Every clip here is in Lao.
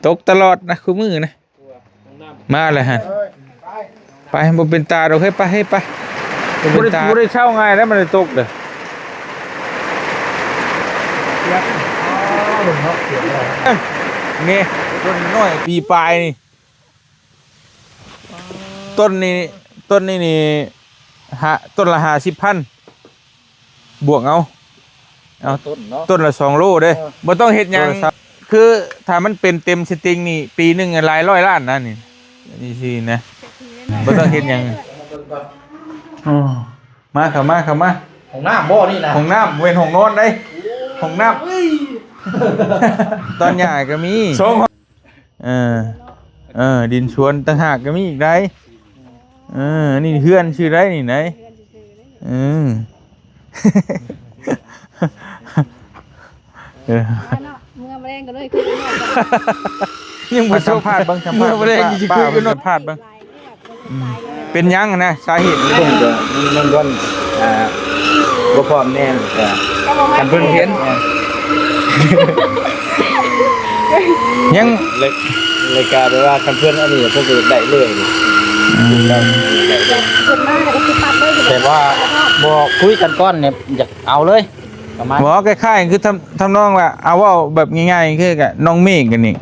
ຕົກຕະຫຼອດນະ ຄູ່ມື້ນະ. ມາແລ້ວຫັ້ນ ໄປ ບໍ່ເປັນຕາດອກເຮີ້ຍ ໄປເຮີ້ຍ ໄປ. ບໍ່ໄດ້ ບໍ່ໄດ້ເຊົາງ່າຍແລ້ວ ມັນໄດ້ຕົກເດີ້. ນີ້ ຕົ້ນນ້ອຍປີປາຍນີ້ ຕົ້ນນີ້ ຕົ້ນນີ້ນີ້ ຫ້າ ຕົ້ນລະຫ້າສິບພັນ ບວກເອົາ ເອົາ ຕົ້ນເນາະ ຕົ້ນລະສອງໂລເດ້. ເອີ ບໍ່ຕ້ອງເຮັດຫຍັງ ຄືຖ້າມັນເປັນເຕັມສະຕິງນີ້ ປີໜຶ່ງຫຼາຍຮ້ອຍລ້ານນະນີ້ ນີ້ຊີ້ນະ ບໍ່ຕ້ອງເຮັດຫຍັງ. ອໍ ມາ ເຂົ້າມາ ເຂົ້າມາ. ຫ້ອງນ້ຳບໍ່ນີ້ນະ? ຫ້ອງນ້ຳ ເວັ້ນຫ້ອງນອນໄດ໋ ຫ້ອງນ້ຳ. ຕອນຫຍ້າກໍມີສອງ ເອີ ເອີ ດິນສວນຕ່າງຫາກກໍມີອີກໄດ໋. ເອີ ອັນນີ້ເຮືອນຊື່ໄດ໋ນີ້ໄດ໋. ເອີ ເອີ ເນາະ ເມື່ອມາແລງກໍເລີຍຄື ຍັງບໍ່ ສຳພາດເບິ່ງ ສຳພາດເບິ່ງ ເມື່ອມາແລງຊິຄືກັນເນາະ ສຳພາດເບິ່ງ. ອືມ ເປັນຫຍັງນະ ສາເຫດ? ຄົງຈະມັນ ມັນ ອ່າ ບໍ່ພ້ອມແນ່ ແຕ່ຄັນເພິ່ນເຫັນ ຍັງ ລາຍ ລາຍການແບບວ່າ ຄັນເພິ່ນອັນນີ້ ເພິ່ນກໍຢາກໄດ້ເລີຍ. ອືມ ໄດ້ເລີຍ ເພິ່ນມາແລ້ວກໍຄືປັບເລີຍ ແບບວ່າບອກຄຸຍກັນກ່ອນນີ້ ຢາກເອົາເລີຍ ປະມານ ບໍ່ ຄ້າຍໆ ຄືທຳ ທຳນອງວ່າ ເອົາ ເວົ້າແບບງ່າຍໆ ຄືກັບນ້ອງເມກອັນນີ້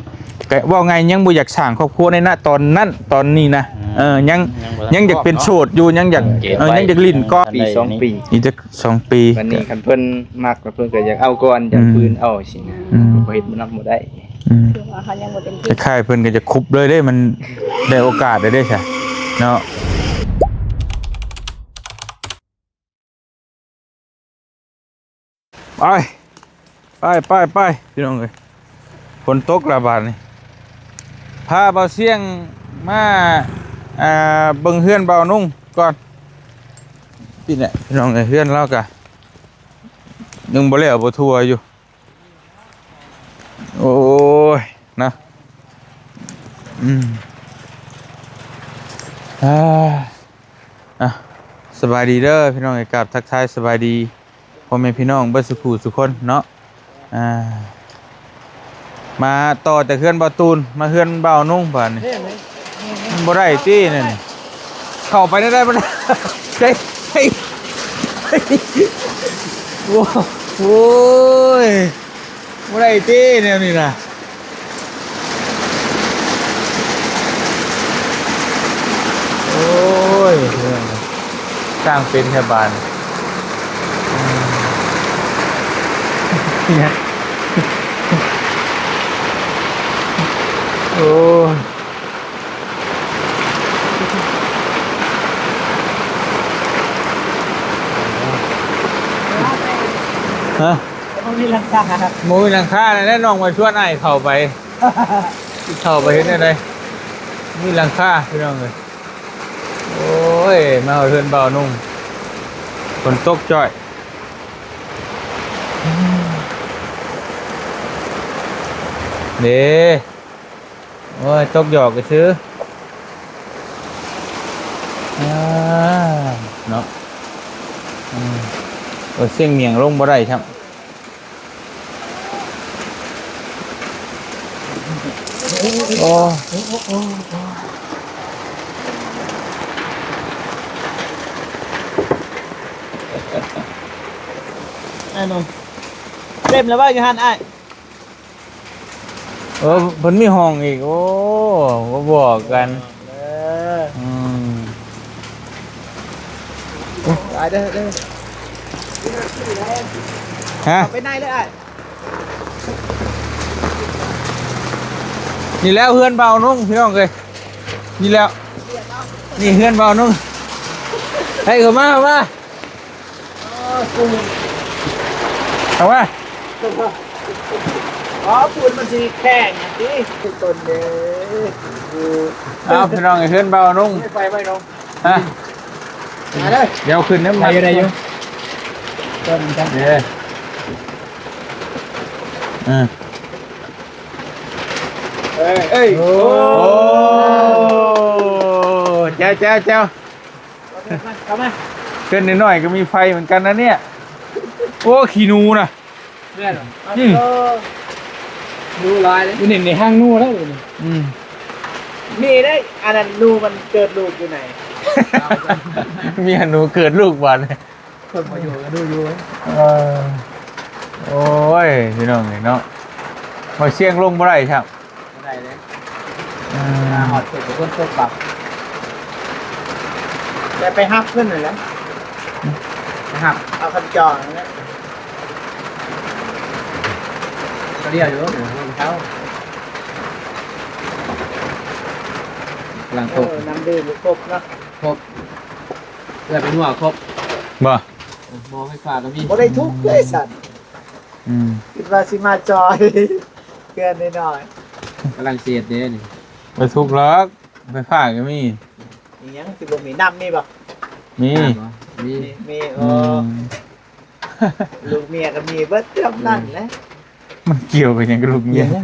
ກໍເວົ້າງ່າຍ ຍັງບໍ່ຢາກສ້າງຄອບຄົວໃນ ນະ ຕອນນັ້ນຕອນນີ້ນະ. ອືມ ເອີ ຍັງ ຍັງບໍ່ທັນ ຍັງຢາກເປັນໂສດຢູ່ ຍັງຢາກ ເອີ ຍັງຢາກຫຼິ້ນກ່ອນ ປີສອງປີ ອີກຈັກສອງປີ. ບັດນີ້ຄັນເພິ່ນມັກ ເພິ່ນກໍຢາກເອົາກ່ອນ ອືມ ຢາກຟື້ນເອົາຊີ້ນະ. ອືມ ບໍ່ເຮັດນຳບໍ່ໄດ້. ອືມ ຄືວ່າເຮົາຍັງບໍ່ເຕັມທີ່ ຄ້າຍໆ ເພິ່ນກໍຈະຄຸບເລີຍເດ້ ມັນໄດ້ໂອກາດແລ້ວເດ້ຊະເນາະ. ໄປ ໄປ ໄປ ໄປ ພີ່ນ້ອງເອີຍ ຝົນຕົກລະບາດນີ້. ພາບ່າວຊຽງມາ ອ່າ ເບິ່ງເຮືອນບ່າວນຸ່ງກ່ອນ. ນີ້ແຫຼະ ພີ່ນ້ອງເອີຍ ເຮືອນລາວກະຍັງບໍ່ແລ້ວບໍ່ທົ່ວຢູ່. ໂອ້ຍ ນະ ອືມ ອ່າ ອ່ະ ສະບາຍດີເດີພີ່ນ້ອງເອີຍ ກາບທັກທາຍສະບາຍດີພໍ່ແມ່ພີ່ນ້ອງເບິດສູ່ຜູ້ສູ່ຄົນເນາະ. ອ່າ ມາຕໍ່ຈາກເຮືອນບ່າວຕູນ ມາເຮືອນບ່າວນຸ່ງບາດນີ້. ມັນບໍ່ໄດ້ຕິແນວນີ້ ເຂົ້າໄປໄດ້ບໍ່ໄດ້ ໄດ້ ໄດ້ ໂອ້ ໂອ້ຍ ບໍ່ໄດ້ຕິແນວນີ້ນະ. ໂອ້ຍ ຊ່າງເປັນແທ້ບາດນີ້. ໂອ້ຍ ຮະ? ບໍ່ມີຫຼັງຄາ ບໍ່ມີຫຼັງຄາ ນັ້ນແຫຼະ ນ້ອງວ່າຊວນອ້າຍເຂົ້າໄປ ຊິເຂົ້າໄປເຮັດແນວໃດ? ມີຫຼັງຄາ ພີ່ນ້ອງເອີຍ. ໂອ້ຍ ມາຮອດເຮືອນບ່າວນຸ່ງ ຝົນຕົກຈ້ອຍເດ້. ໂອ້ຍ ຕົກຫຍອກຊື່ໆ ອ່າ ເນາະ. ອືມ ໂອ້ຍ ຊຽງໝຽງລົງບໍ່ໄດ້ຊ້ຳ. ໂອ້ ອ້າຍໜຸ່ມ ເຕັມແລ້ວບໍ່ຢູ່ຫັ້ນອ້າຍ? ເອີ ເພິ່ນມີຫ້ອງອີກ ໂອ້ ບໍ່ບອກກັນ. ເອີ ອືມ ໄປເດີ ເດີ ຮະ ເຂົ້າໄປໃນເລີຍອ້າຍ. ນີ້ແຫຼະເຮືອນບ່າວນຸ່ງ ພີ່ນ້ອງເອີຍ ນີ້ແຫຼະ ນີ້ເຮືອນບ່າວນຸ່ງ. ໃຫ້ເຂົ້າມາ ເຂົ້າມາ. ເອົາວະ ອໍ ປູນມັນຊິແຂງຕິ ຕົ້ນເດ້. ເອົາ ພີ່ນ້ອງເອີຍ ເຮືອນບ່າວນຸ່ງ ໄຟໄວ້ເນາະ. ຮະ ມາເດີ ດຽວຂຶ້ນນຳ ໄດ້ຢູ່ ໄດ້ຢູ່ ຕົ້ນມັນ ເອີ ເອີ ເອີຍ ໂອ້ ແຈວ ແຈວ ແຈວ. ເຂົ້າມາ ເຮືອນນ້ອຍໆ ກໍມີໄຟເໝືອນກັນນະເນຍ. ໂອ້ ຂີ້ໜູນະ ແມ່ນບໍ່? ອືມ ເອີ ໂອ້ ໜູຫຼາຍເດ້ ຢູ່ນີ້ນີ້ຮັງໜູແລ້ວນີ້. ອືມ ມີເດ້ ອັນນັ້ນໜູມັນເກີດລູກຢູ່ໃນ ເມຍໜູເກີດລູກບາດນີ້. ຄົນບໍ່ຢູ່ກໍໜູຢູ່. ເອີ ໂອ້ຍ ພີ່ນ້ອງເອີຍເນາະ ມາຊຽງລົງບໍ່ໄດ້ຊ້ຳ. ບໍ່ໄດ້ເດ້. ເອີ ມາຮອດເຂດກໍຝົນຕົກບັບ ແຕ່ໄປຮັບເພິ່ນນັ້ນແຫຼະ ໄປຮັບເອົາຄັນຈອງນັ້ນແຫຼະ. ກໍລຽວຢູ່ ເຂົາກຳລັງ ເອີ ຕົກ ນ້ຳດື່ມຄົບເນາະ ຄົບ ເກືອເປັນຫົວຄົບ ບໍ່? ເອີ ໝໍ້ໄຟຟ້າກໍມີ ບໍ່ໄດ້ທຸກເລີຍຊັ້ນ. ອືມ ຄິດວ່າຊິມາຈອຍເພື່ອນໜ້ອຍໆ ກຳລັງຊິເຮັດເດ້ນີ້. ບໍ່ທຸກດອກ ໄຟຟ້າກໍມີ. ອີຫຍັງຊິບໍ່ມີ? ນ້ຳມີບໍ່? ມີ ມີ ມີ. ໂອ້ ອືມ ລູກເມຍກໍມີເບິດ ເລື່ອງນັ້ນແຫຼະ. ມັນກ່ຽວກັນຫຍັງກັບລູກເມຍ? ເ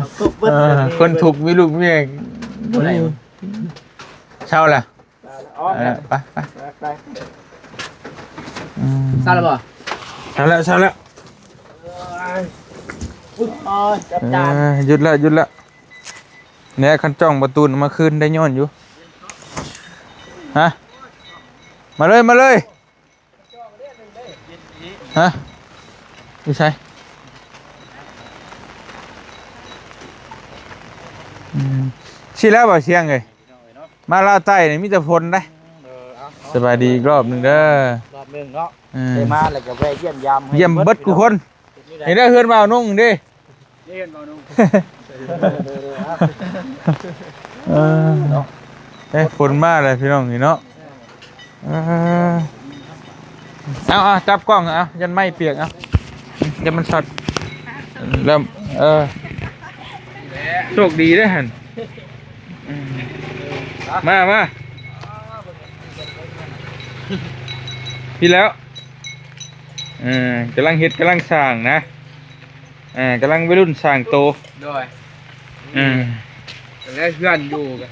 ອົາຄົບເບິດ ເອີ ຄົບເບິດ ຄົນທຸກມີລູກເມຍ ບໍ່ໄດ້ ເຊົາລະ. ເອີ ໄປ ໄປ ໄປ ໄປ ອືມ ເຊົາແລ້ວບໍ່? ເຊົາແລ້ວ ເຊົາແລ້ວ. ເອີຍ ອຸ້ຍ ໂອ້ຍ ຈັບຈານ ເອີ ຢຸດລະ ຢຸດລະ. ແນ່ ຄັນຈ້ອງປະຕູນມາຄືນໄດ້ຍ້ອນຢູ່. ຮະ ມາເລີຍ ມາເລີຍ. ຮະ ຢູ່ໃສ? ອືມ ຊິແລ້ວບໍ່ຊຽງເອີຍ? ມາລາວໃຕ້ນີ້ມີແຕ່ຝົນເດ້. ເອີ ເອົາ ສະບາຍດີອີກລອບໜຶ່ງເດີ ລອບໜຶ່ງເນາະ. ເອີ ໄດ້ມາແລ້ວກໍແວະຢ້ຽມຢາມໃຫ້ ຢ້ຽມເບິດ ເບິດ ທຸກຄົນ. ເຫັນໄດ້ເຮືອນບ່າວນຸ່ງເດ້ ເອີ ເນາະ ເອີ ຝົນມາແລ້ວພີ່ນ້ອງນີ້ເນາະ. ເອີ ເອົາ ເອົາ ຈັບກ້ອງ ເອົາ ຢ້ານໄມ້ປຽກ ເອົາ ຢ້ານມັນຊັອດ ເລີ່ມ ເອີ ໂຊກດີເດ້ຫັ້ນ. ມາ ມາ ພີ້ແລ້ວ. ເອີ ກຳລັງເຮັດ ກຳລັງສ້າງນະ. ອ່າ ກຳລັງໄວລຸ້ນສ້າງໂຕ. ໂດຍ ເອີ ແລ້ວເຮືອນຢູ່ກໍ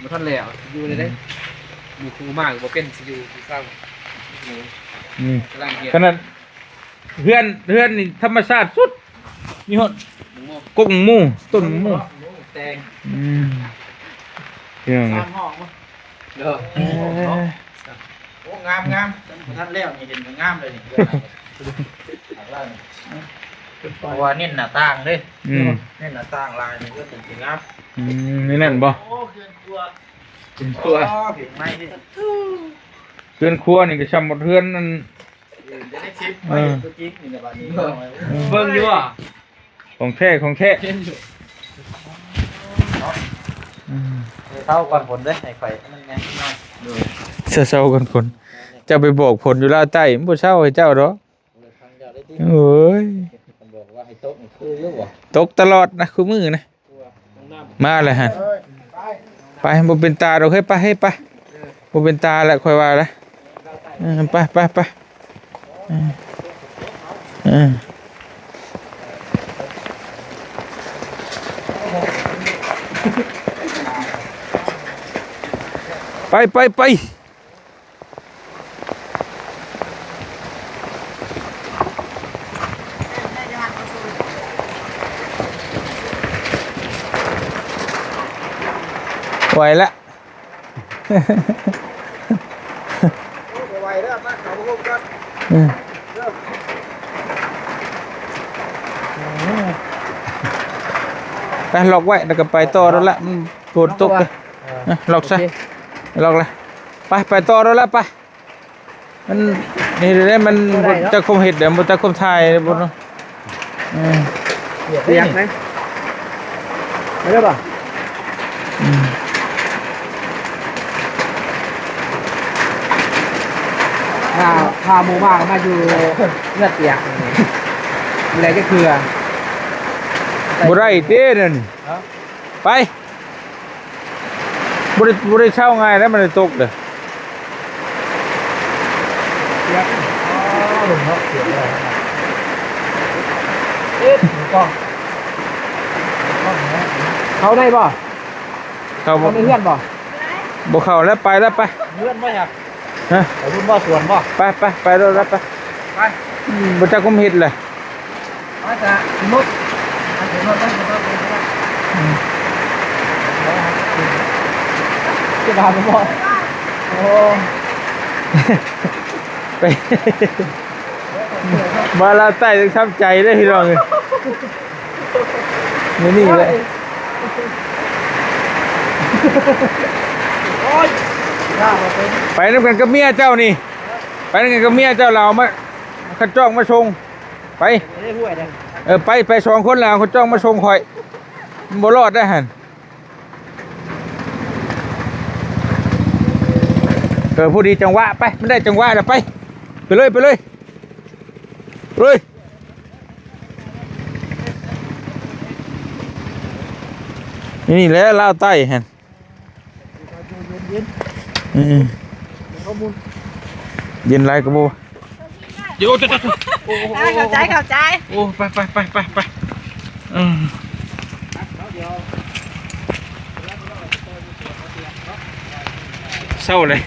ບໍ່ທັນແລ້ວ ຢູ່ໄດ້ ອືມ ຢູ່ຄູມາກໍບໍ່ເປັນ ຊິຢູ່ຄືເກົ່າ. ອືມ ກຳລັງເຮັດ ຂະໜາດເຮືອນ ເຮືອນນີ້ທຳມະຊາດສຸດ ມີຮອດ ໝາກໂມ ກົກໝາກໂມ ຕົ້ນໝາກໂມ ແຕງ ອືມ ເຮືອນ ສາມຫ້ອງ. ເດີ ເອີ ໂອ້ ງາມໆ ບໍ່ທັນແລ້ວນີ້ ເຫັນກໍງາມເລີຍນີ້ ເຮືອນຫຼັງນີ້ ເພາະວ່າເນັ້ນໜ້າຕ່າງເດ້. ອືມ ເນັ້ນໜ້າຕ່າງຫຼາຍນີ້ກໍເປັນຊິງາມ. ອືມ ໃນນັ້ນບໍ່? ໂອ້ ເຮືອນຄົວ ເຮືອນຄົວ ອໍ ເປັນໄມ້ເດ້. ເຮືອນຄົວນີ້ກໍຊ່ຳໝົດເຮືອນນັ້ນ ເອີ ຈະໄດ້ຊິບ ເອີ ໄມ້ຕົວຈິງນີ້ລະບາດນີ້ ເບິ່ງຢູ່ບໍ່? ຂອງແທ້ ຂອງແທ້. ອືມ ເຊົາກ່ອນຝົນເດີ ໃຫ້ຂ້ອຍອັນນັ້ນແດ່. ໂດຍ ເຊົາກ່ອນຝົນ. ເຈົ້າໄປບອກຝົນຢູ່ລາວໃຕ້ ມັນບໍ່ເຊົາໃຫ້ເຈົ້າດອກ. ໂອ້ຍ ບອກວ່າໃຫ້ຕົກນີ້ຄືຢູ່ບໍ່? ຕົກຕະຫຼອດນະ ຄູ່ມື້ນະ. ມາແລ້ວຫັ້ນ ໄປ ບໍ່ເປັນຕາດອກເຮີ້ຍ ໄປເຮີ້ຍ ໄປ ບໍ່ເປັນຕາແລ້ວ ຂ້ອຍວ່າລະ. ເອີ ໄປ ໄປ ໄປ ເອີ ເອີ ໄປ ໄປ ໄປ. ໄຫວລະ ບໍ່ໄຫວແລ້ວ ມາເຂົ້າໂຮມກ່ອນ. ອືມ ໄປ ລັອກໄວ້ ແລ້ວກໍໄປຕໍ່ໂລດລະ ມັນຝົນຕົກເດ້. ເອີ ລັອກຊະ ໂອເຄ ລັອກລະ. ໄປ ໄປຕໍ່ໂລດລະ ໄປ. ມັນນີ້ເດ້ ມັນບໍ່ຈັກຄວາມເຮັດເດ້ ບໍ່ຈັກຄວາມຖ່າຍເດ້ ບໍ່ເນາະ. ເອີ ປຽກເດ້ ໄປໄດ້ບໍ່? ອືມ ພາ ພາໝູ່ມາ ມາຢູ່ເຮືອນປຽກນີ້ ບໍ່ໄດ້ຈັກເທື່ອ. ບໍ່ໄດ້ເດ້ນັ້ນ ຮະ? ໄປ ບໍ່ໄດ້ ບໍ່ໄດ້ເຊົາງ່າຍນະ ມັນໄດ້ຕົກເດີ້. ເຂົ້າໄດ້ບໍ່? ເຂົ້າບໍ່? ເຂົ້າໃນເຮືອນບໍ່? ບໍ່ເຂົ້າແລ້ວ ໄປແລ້ວ ໄປ. ເຮືອນບໍ່? ຮະ? ໄປພຸ້ນບໍ່? ສວນບໍ່? ໄປ ໄປ ໄປໂລດແລ້ວ ໄປ ໄປ. ອືມ ບໍ່ຈັກຄວາມເຮັດແຫຼະ. ມາຈະໝົດ ຈະບາດບໍ່? ໂອ້ ໄປ ມາລາວໃຕ້ຕ້ອງທຳໃຈເດ້ພີ່ນ້ອງເອີຍ. ມື້ນີ້ແຫຼະ ໂອ້ຍ ໄປນຳກັນກັບເມຍເຈົ້ານີ້ ໄປນຳກັນກັບເມຍເຈົ້າ ລາວເອົາມາ ຄັນຈ້ອງມາສົ່ງ ໄປ ເອີ ໄປ ໄປສອງຄົນ ລາວເອົາຄັນຈ້ອງມາສົ່ງຂ້ອຍ ມັນບໍ່ລອດໄດ້ຫັ້ນ. ເອີ ພໍດີຈັງຫວະ ໄປ ມັນໄດ້ຈັງຫວະແລ້ວ ໄປ ໄປເລີຍ ໄປເລີຍ ເຮີ້ຍ ນີ້ແຫຼະລາວໃຕ້ຫັ້ນ ເຢັນໆ ເອີ ເຢັນຫຼາຍກໍບໍ່ ໂອ້ ເຂົ້າໃຈ ເຂົ້າໃຈ ໂອ້ ໄປ ໄປ ໄປ ໄປ ໄປ ເອີ ເຊົາເລີຍ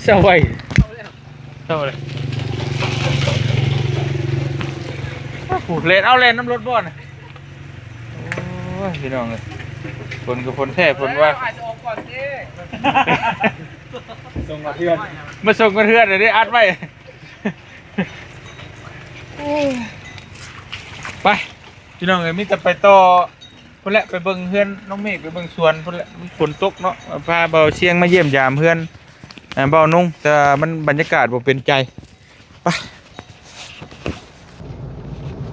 ເຊົາໄວ ເຊົາເລີຍ ໂອ້ ແລ່ນ ເອົາ ແລ່ນນຳລົດບໍ່ນະ? ໂອ້ຍ ພີ່ນ້ອງເອີຍ ຝົນກໍຝົນແທ້ ຝົນວ່າ ມາສົ່ງຮອດເຮືອນ ມາສົ່ງຮອດເຮືອນເລີຍເດ້ ອັດໄວ້ ໄປ ພີ່ນ້ອງເອີຍ ມີແຕ່ໄປຕໍ່ພຸ້ນແຫຼະ ໄປເບິ່ງເຮືອນນ້ອງເມກ ໄປເບິ່ງສວນພຸ້ນແຫຼະ ມັນຝົນຕົກເນາະ ພາບ່າວຊຽງມາຢ້ຽມຢາມເຮືອນ ອ່າ ບ່າວນຸ່ງ ແຕ່ວ່າມັນບັນຍາກາດບໍ່ເປັນໃຈ ໄປ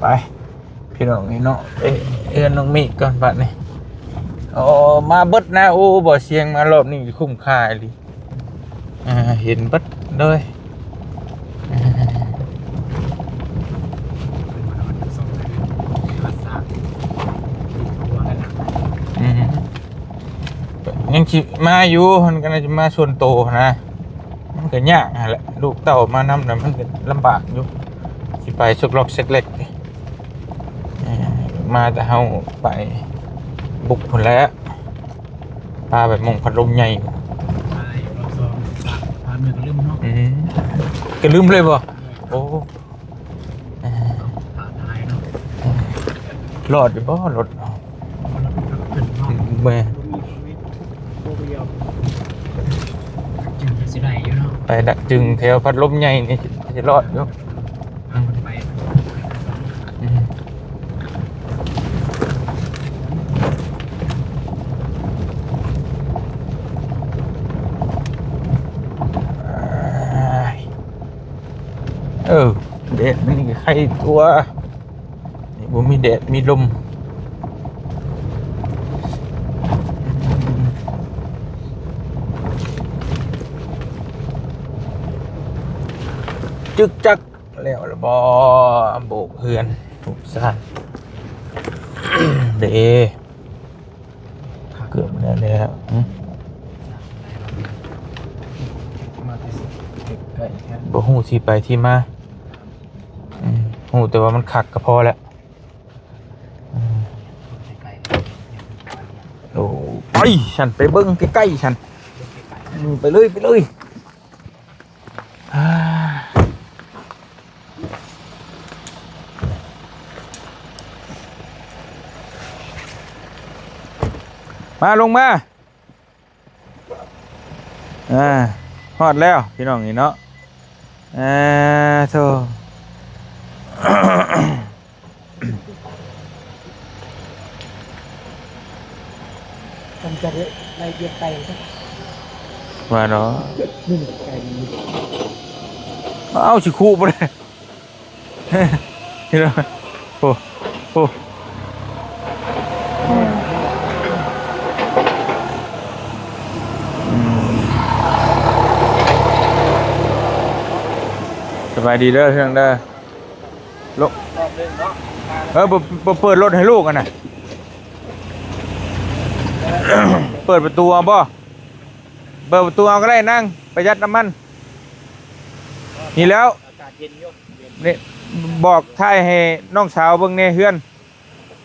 ໄປ ພີ່ນ້ອງເອີຍເນາະ ໄປເຮືອນນ້ອງເມກກ່ອນບາດນີ້ ໂອ້ ມາເບິດນະ ໂອ້ ບ່າວຊຽງມາລອບນີ້ຄຸ້ມຄ່າອີ່ຫຼີ. ອ່າ ເຫັນເບິດເລີຍ ອືມ ຍັງຊິມາຢູ່ ມັນກໍໜ້າຈະມາສ່ວນໂຕຫັ້ນນະ ມັນກໍຍາກຫັ້ນແຫຼະ ລູກເຕົ້າມານຳນະ ມັນກໍລຳບາກຢູ່ ຊິໄປຊອກລັອກຊອກແລັກ ເອີ ມາແຕ່ເຮົາໄປບຸກພຸ້ນແຫຼະ ພາໄປໝ່ອງພັດລົມໃຫຍ່ ພາໄປຮອບສອງ ພາເມືອກໍລືມເນາະ ອືມ ກໍລືມເລີຍບໍ່? ໂອ້ ພາໄປເນາະ ລອດຢູ່ບໍ່ລົດ? ແມ່ນ ຈຶ່ງຊິໄດ້ຢູ່ເນາະ ໄປດັກຈຶ່ງແຖວພັດລົມໃຫຍ່ນີ້ຊິລອດຢູ່. ເອີ ແດດມັນນີ້ໄຄຕົວະ ນີ້ບໍ່ມີແດດມີລົມ ຈຶກຈັກ ແລ້ວລະບໍ່? ໂບກເຮືອນ ທຸບຊານ ເດ້ ເກືອບແລ້ວແຫຼະ ຫຶ ມາແຕ່ໃກ້ໆ ບໍ່ຮູ້ທີ່ໄປທີ່ມາ ອືມ ຮູ້ແຕ່ວ່າມັນຄັກກໍພໍແລ້ວ ອືມ ໂອ້ ໄປຊັ້ນ ໄປເບິ່ງໃກ້ໆຊັ້ນ ອືມ ໄປເລີຍ ໄປເລີຍ ມາ ລົງມາ. ອ່າ ຮອດແລ້ວພີ່ນ້ອງນີ້ເນາະ ອ່າ ໂທ້ ມັນຈະໄດ້ ໄດ້ເກັບໄກ່ ວ່າເນາະ ນີ້ໄກ່ມັນ ເອົ້າ ຊິຄຸບໍ່ໄດ້. ໂອ້ ໂອ້ ສະບາຍດີເດີ ເທິງເດີ ລົງ ເອີ ບໍ່ ບໍ່ເປີດລົດໃຫ້ລູກຫັ້ນນະ ເປີດປະຕູເອົາບໍ່? ເປີດປະຕູເອົາກໍໄດ້ນາງ ປະຢັດນ້ຳມັນ ນີ້ແລ້ວ ອາກາດເຢັນຢູ່ ນີ້ ບອກຖ່າຍໃຫ້ນ້ອງສາວເບິ່ງແດ່ເຮືອນ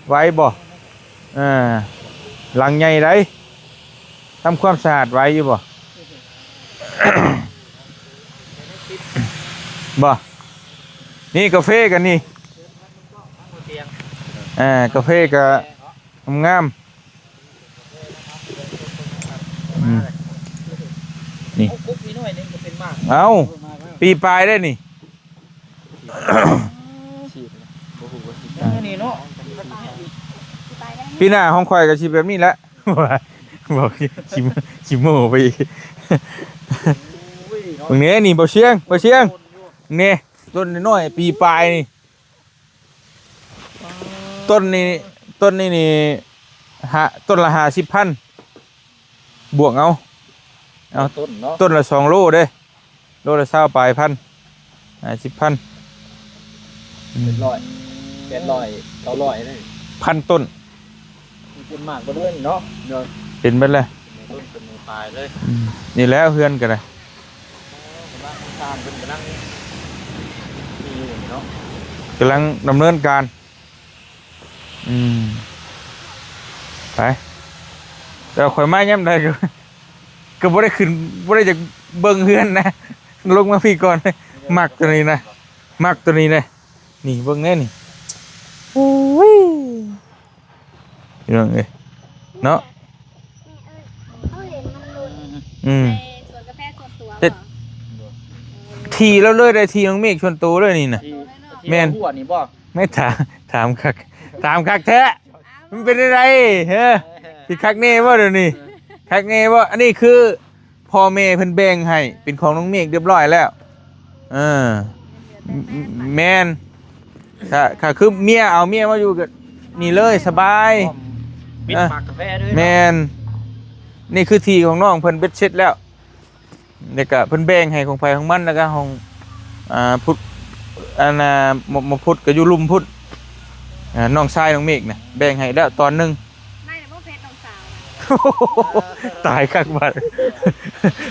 ໄຫວບໍ່? ເອີ ຫຼັງໃຫຍ່ໃດ໋ ທຳຄວາມສະອາດໄຫວຢູ່ບໍ່? ບໍ່ ນີ້ກາເຟກັນນີ້ ອ່າ ກາເຟກະງາມໆ ອືມ ນີ້ ເອົາ ປີປາຍໄດ້ນີ້ ນີ້ເນາະ ປີໜ້າຂອງຂ້ອຍກໍຊິແບບນີ້ແຫຼະ ບໍ່ ຊິ ຊິໂມ້ໄປອີກ ເບິ່ງແດ່ນີ້ ບໍ່ຊຽງ ບໍ່ຊຽງ ນີ້ ຕົ້ນນ້ອຍໆ ປີປາຍນີ້ ຕົ້ນນີ້ ຕົ້ນນີ້ນີ້ ຫ້າ ຕົ້ນລະຫ້າສິບພັນ ບວກເອົາ ເອົາ ຕົ້ນເນາະ ຕົ້ນລະສອງໂລເດ້ ໂລລະຊາວປາຍພັນ ຫ້າສິບພັນ ອືມ ເຈັດຮ້ອຍ ແປດຮ້ອຍ ເກົ້າຮ້ອຍເດ້ ພັນຕົ້ນ ມັນເປັນໝາກເບິດເລີຍເນາະ ເປັນເບິດແລ້ວ ເປັນຕົ້ນເປັນປາຍເລີຍ ອືມ ນີ້ແຫຼະເຮືອນກໍໄດ້ ກຳລັງສ້າງເພິ່ນກຳລັງມີຢູ່ນີ້ເນາະ ກຳລັງດຳເນີນການ ອືມ ໄປ ແຕ່ຂ້ອຍມາຍາມໃດກໍ ກໍບໍ່ໄດ້ຂຶ້ນ ບໍ່ໄດ້ຈະເບິ່ງເຮືອນນະ ລົງມາພີ້ກ່ອນ ມັກໂຕນີ້ນະ ມັກໂຕນີ້ນະ ນີ້ເບິ່ງແດ່ນີ້ ໂອ້ຍ ພີ່ນ້ອງເອີຍ ເນາະ ອືມ ໃນສວນກາແຟສ່ວນຕົວ ແຕ່ ບໍ່? ທີ່ລາວເລີຍໄດ້ ທີ່ນ້ອງເມກສ່ວນໂຕເລີຍນີ້ນະ ທີ່ ແມ່ນ ທີ່ຫົວນີ້ບໍ່? ແມ່ນ ຖາມ ຖາມຄັກ ຖາມຄັກແທ້ ມັນເປັນຈັ່ງໃດເຮີ ຊິຄັກແນ່ບໍ່ດຽວນີ້ ຄັກແນ່ບໍ່? ອັນນີ້ຄືພໍ່ແມ່ເພິ່ນແບ່ງໃຫ້ ເປັນຂອງນ້ອງເມກຮຽບຮ້ອຍແລ້ວ ເອີ ແມ່ນ ຖ້າ ຖ້າຄືເມຍ ເອົາເມຍມາຢູ່ກໍນີ້ເລີຍ ສະບາຍ ເອີ ແມ່ນ ນີ້ຄືທີ່ຂອງນ້ອງເພິ່ນເບັດເສັດແລ້ວ ແລ້ວກະເພິ່ນແບ່ງໃຫ້ຂອງໃຜຂອງມັນ ແລ້ວກະຂອງ ອ່າ ພຸດ ອັນນ່າ ໝໍ ໝໍພຸດກະຢູ່ລຸ່ມພຸ້ນ ອ່າ ນ້ອງຊາຍນ້ອງເມກນະ ແບ່ງໃຫ້ແລ້ວຕອນໜຶ່ງ ໄດ້ແລ້ວບໍ່ເພັດນ້ອງສາວນະ ຕາຍຄັກບາດ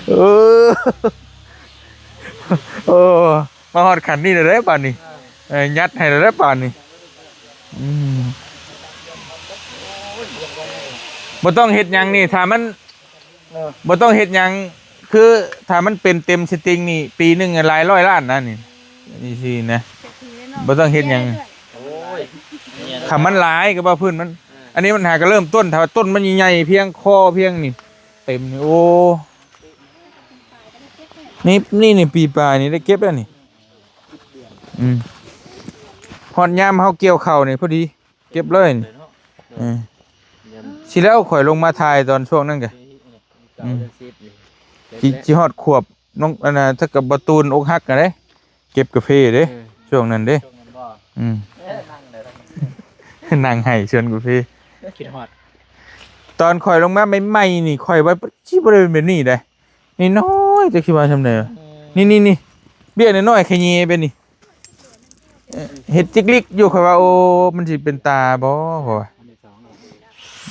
ເອີ ໂອ້ ມາຮອດຂັ້ນນີ້ແລ້ວເດ້ບາດນີ້ ເອີ ຍັດໃຫ້ແລ້ວເດ້ບາດນີ້ ອືມ ບໍ່ຕ້ອງເຮັດຫຍັງນີ້ ຖ້າມັນ ເອີ ບໍ່ຕ້ອງເຮັດຫຍັງ ຄືຖ້າມັນເປັນເຕັມສະຕິງນີ້ ປີໜຶ່ງຫຼາຍຮ້ອຍລ້ານນະນີ້ ນີ້ຊີ້ນະ ບໍ່ຕ້ອງເຮັດຫຍັງ ໂອ້ຍ ຄັນມັນຫຼາຍກໍວ່າພື້ນມັນ ເອີ ອັນນີ້ມັນຫາກໍເລີ່ມຕົ້ນ ຖ້າວ່າຕົ້ນມັນໃຫຍ່ໆ ພຽງຄໍພຽງນີ້ ເຕັມນີ້ ໂອ້ ນີ້ ນີ້ ນີ້ ປີປາຍນີ້ໄດ້ເກັບແລ້ວນີ້ ອືມ ຮອດຍາມເຮົາກ່ຽວເຂົ້ານີ້ພໍດີ ເກັບເລີຍນີ້ ເອີ ຊິແລ້ວຂ້ອຍລົງມາຖ່າຍຕອນຊ່ວງນັ້ນກະ ອືມ ຊິ ຊິຮອດຂວບນ້ອງ ອັນນ່າ ຖ້າກັບບໍ່ຕູນອົກຫັກຫັ້ນເດ້ ເກັບກາເຟເດ້ ເອີ ຊ່ວງນັ້ນເດ້ ຊ່ວງນັ້ນບໍ່ ອືມ ເອີ ນັ່ງໄຫ້ສວນກາເຟ ຄິດຮອດ ຕອນຂ້ອຍລົງມາໃໝ່ໆນີ້ ຂ້ອຍວ່າຊິບໍ່ໄດ້ເປັນແບບນີ້ເດ້ ນ້ອຍໆ ຈັກຊິວ່າຊ່ຳໃດ ອືມ ນີ້ໆໆ ເບ້ຍນ້ອຍໆ ຂະແຍງແບບນີ້ ເອີ ເຮັດຈິກລິກຢູ່ ຂ້ອຍວ່າ ໂອ້ ມັນຊິເປັນຕາບໍ່ ຂ້ອຍວ່າ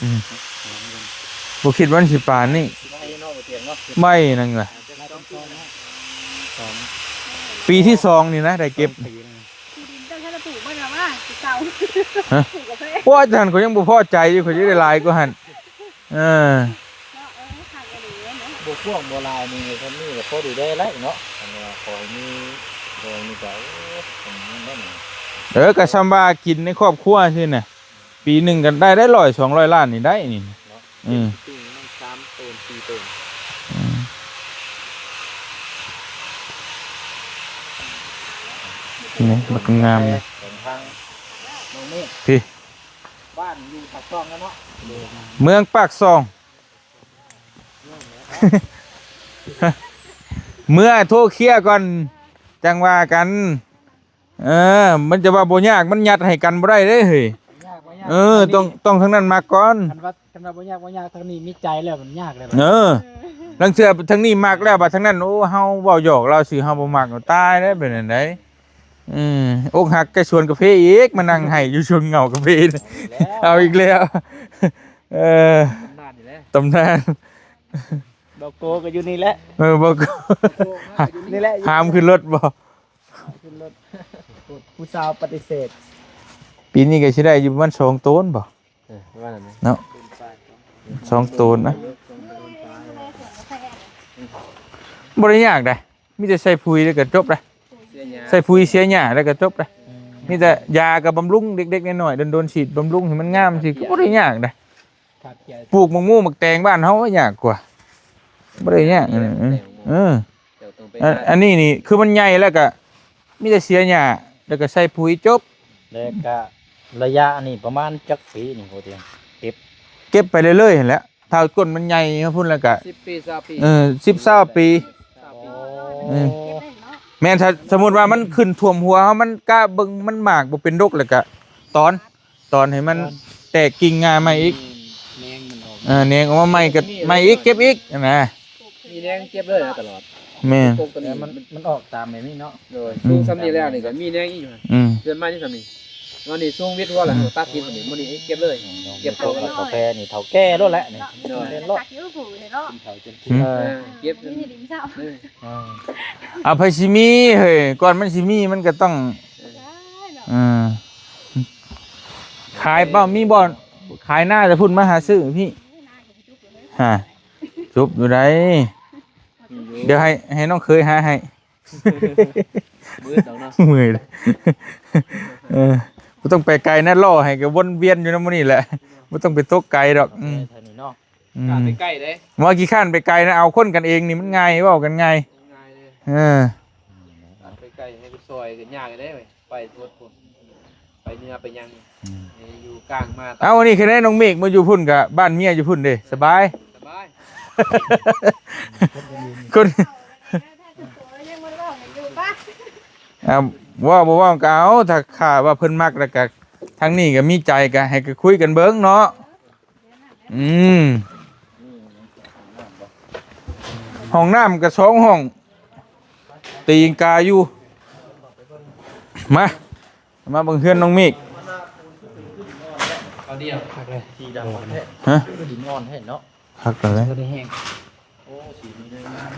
ອືມ ບໍ່ຄິດວ່າມັນຊິປານນີ້ ໄມ້ນັ້ນລະ ປີທີສອງນີ້ນະ ໄດ້ເກັບ ທີ່ດິນເຈົ້າ ເຈົ້າຈະປູກເບິດແລ້ວວ່າ ຊິເຊົາ ຮະ ປູກກາເຟ ໂອ້ຍ ອັນນັ້ນຂ້ອຍຍັງບໍ່ພໍໃຈຢູ່ ຂ້ອຍຢາກໄດ້ຫຼາຍກວ່າຫັ້ນ ເອີ ເນາະ ເອີ ຄັກອີ່ຫຼີເນາະ ບໍ່ກວ້າງບໍ່ຫຼາຍນີ້ ສ່ຳນີ້ກໍພໍດູແລໄດ້ເນາະ ອັນວ່າຂໍໃຫ້ມີ ຂໍໃຫ້ມີກໍ ເອີ ກໍສ່ຳວ່າກິນໃນຄອບຄົວຊີ້ນະ ປີໜຶ່ງກໍໄດ້ ໄດ້ຮ້ອຍສອງຮ້ອຍລ້ານນີ້ໄດ້ນີ້ ເນາະ ອືມ ປີໜຶ່ງມັນສາມໂຕນ ສີ່ໂຕນ ອືມ ນີ້ບັກງາມ ຂອງທາງນ້ອງເມກ ພີ້ ບ້ານຢູ່ປາກຊ່ອງນະເນາະ ເມືອງປາກຊ່ອງ ເມືອໂທເຄຍກ່ອນ ຈັ່ງວ່າກັນ ເອີ ມັນຈະວ່າບໍ່ຍາກ ມັນຍັດໃຫ້ກັນບໍ່ໄດ້ເດ້ເຮີ້ຍ ຍາກບໍ່ຍາກ ເອີ ຕ້ອງ ຕ້ອງທາງນັ້ນມາກ່ອນ ຄັນວ່າ ຄັນວ່າບໍ່ຍາກບໍ່ຍາກ ທາງນີ້ມີໃຈແລ້ວມັນຍາກແລ້ວ ເອີ ລາງເທື່ອທາງນີ້ມັກແລ້ວ ບັດທາງນັ້ນ ໂອ້ ເຮົາເວົ້າຫຍອກລາວຊື່ ເຮົາບໍ່ມັກ ຕາຍແລ້ວ ເປັນຈັ່ງໃດ ອືມ ອົກຫັກໃກ້ສວນກາເຟອີກ ມານັ່ງໄຫ້ຢູ່ສວນເຫງົາກາເຟ ເອົາອີກແລ້ວ ເອີ ຕຳນານອີກແລ້ວ ຕຳນານ ບອກໂກກໍຢູ່ນີ້ແຫຼະ ເອີ ບອກໂກ ນີ້ແຫຼະ ຫ້າມຂຶ້ນລົດບໍ່ ຂຶ້ນລົດ ຜູ້ສາວປະຕິເສດ ປີນີ້ກໍຊິໄດ້ຢູ່ປະມານສອງໂຕນບໍ່ ເອີ ປະມານນັ້ນນະ ເນາະ ສອງໂຕນນະ ບໍ່ໄດ້ຍາກໃດ ມີແຕ່ໃສ່ປຸຍແລ້ວກໍຈົບລະ ເສຍຫຍ້າ ໃສ່ປຸຍເສຍຫຍ້າແລ້ວກໍຈົບລະ ອືມ ມີແຕ່ຢາກັບບຳລຸງເດັກໆນ້ອຍໆ ດົນໆສີດບຳລຸງໃຫ້ມັນງາມຊິ ກໍບໍ່ໄດ້ຍາກໃດ໋. ປູກໝາກໝູໝາກແຕງບ້ານເຮົາຍາກກວ່າ ບໍ່ໄດ້ຍາກ. ເອີ ເອີ ເຈົ້າຕ້ອງໄປ ອັນ ອັນນີ້ນີ້ຄືມັນໃຫຍ່ແລ້ວກະມີແຕ່ເສຍຫຍ້າ ແລ້ວກະໃສ່ປຸ໋ຍຈົບ. ແລ້ວກະໄລຍະອັນນີ້ປະມານຈັກປີນີ້ ພໍ່ຕຽງ ເກັບ ເກັບໄປເລື້ອຍໆຫັ້ນແຫຼະ. ຖ້າກົ້ນມັນໃຫຍ່ພຸ້ນແລ້ວກະ ສິບປີ ຊາວປີ ເອີ ສິບ ຊາວປີ ຊາວປີ ເອີ ແມ່ນ ຖ້າສົມມຸດວ່າມັນຂຶ້ນຖ້ວມຫົວເຮົາ ມັນກະເບິ່ງມັນໝາກບໍ່ເປັນດົກ ແລ້ວກະຕອນ ຕອນໃຫ້ມັນ ຕອນ ແຕກກິ່ງງ່າໃໝ່ອີກ ແໜງມັນອອກ ເອີ ແໜງອອກມາໃໝ່ກໍໃໝ່ອີກ ເກັບອີກຫັ້ນນະ. ມີແນງເກັບເລີຍນະຕະຫຼອດ. ແມ່ນ ປົກໂຕນີ້ ແຕ່ມັນ ມັນ ມັນອອກຕາມແບບນີ້ເນາະ. ໂດຍ ອືມ ສູງສ່ຳນີ້ແລ້ວນີ້ກໍມີແນງອີກຢູ່ຫັ້ນ. ອືມ ເດືອນມານີ້ສ່ຳນີ້ ມື້ນີ້ສູງວິດຫົວແລ້ວ ອືມ ຕັດກິນນີ້ ມື້ນີ້ເກັບເລີຍ ເກັບໂຕ ກາແຟນີ້ເຖົ້າແກ່ໂລດແຫຼະນີ້. ໂດຍ ເປັນໂລດ ກິນເຂົ້າຈົນ ອືມ ເອີ ເກັບ ມີດິນເຊົາ ເອີ ເອົາ ໃຜຊິມີເຮີ້ຍ ກ່ອນມັນຊິມີມັນກໍຕ້ອງ ເອີ ຂາຍເປົ່າ ມີບໍ່ ຂາຍໜ້າແຕ່ພຸ້ນມາຫາຊື້ພີ້ ຮະ ຈົບຢູ່ໃດ. ດຽວໃຫ້ ໃຫ້ນ້ອງເຂີຍຫາໃຫ້ ມືດອກເນາະ ເມື່ອຍເດ້. ເອີ ບໍ່ຕ້ອງໄປໄກນະ ລໍ້ໃຫ້ກໍວົນວຽນຢູ່ນຳໝູ່ນີ້ແຫຼະ ບໍ່ຕ້ອງໄປຕົກໄກດອກ. ອືມ ໄປເທົ່ານີ້ເນາະ ອືມ ຂ້ານໄປໄກເດ້ ວ່າຂີ້ຄ້ານໄປໄກນະ ເອົາຄົນກັນເອງນີ້ມັນງ່າຍ ເວົ້າກັນງ່າຍ ງ່າຍເດ້. ເອີ ຂ້ານໄປໄກໃຫ້ໄປຊ່ອຍກັນຍາກເດ້ ໄປທົ່ວພຸ້ນ ໄປເໜືອໄປຫຍັງ ອືມ ໃຫ້ຢູ່ກາງມາ. ເອົາ ອັນນີ້ຄືໄດ້ນ້ອງເມກມາຢູ່ພຸ້ນກະບ້ານເມຍຢູ່ພຸ້ນເດ້ ສະບາຍ ສະບາຍ ຄົນ ເອົາ ເວົ້າບໍ່ເວົ້າກໍເອົາ ຖ້າ ຖ້າວ່າເພິ່ນມັກແລ້ວກໍ ທາງນີ້ກໍມີໃຈ ກໍໃຫ້ ກໍຄຸຍກັນເບິ່ງເນາະ. ອືມ ຫ້ອງນ້ຳກໍສອງຫ້ອງ ຕີງກາຢູ່. ມາ ມາເບິ່ງເຮືອນນ້ອງເມກ ເອົາດຽວ ຄັກເລີຍ ສີດຳແທ້ ຮະ ດີນອນແທ້ເນາະ ຄັກເລີຍ ກໍໄດ້ແຮງ ໂອ້ ສີນີ້ໄດ້ງາມ ຮ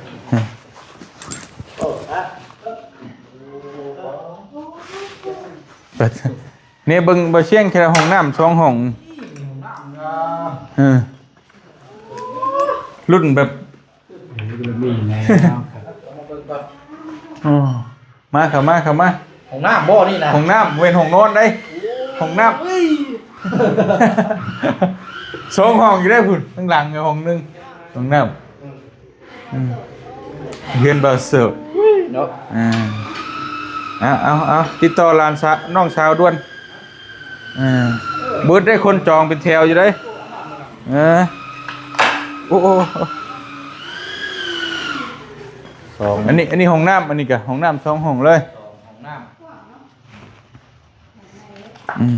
ະ ເບິ່ງ ບໍ່ຊຽງແຄ່ຫ້ອງນ້ຳສອງຫ້ອງ ເອີ ລຸ້ນແບບ ມີແລ້ວ ອໍ ມາ ເຂົ້າມາ ເຂົ້າມາ ຫ້ອງນ້ຳບໍ່ນີ້ນະ ຫ້ອງນ້ຳ ເວັ້ນຫ້ອງນອນໄດ໋ ຫ້ອງນ້ຳ ເອີຍ ສອງຫ້ອງຢູ່ເດ້ພຸ້ນ ທາງຫຼັງກໍຫ້ອງໜຶ່ງ ຫ້ອງນ້ຳ ອືມ ເຮືອນບ່າວເສີບເນາະ ອ່າ ເອົາ ເອົາ ເອົາ ຕິດຕໍ່ຫຼານສາ ນ້ອງສາວດ່ວນ. ເອີ ເບິດໄດ້ ຄົນຈອງເປັນແຖວຢູ່ເດ້ ເອີ ໂອ້ ໂອ້ ສອງ ອັນນີ້ ອັນນີ້ຫ້ອງນ້ຳ ອັນນີ້ກະຫ້ອງນ້ຳສອງຫ້ອງເລີຍ ສອງຫ້ອງນ້ຳ ອືມ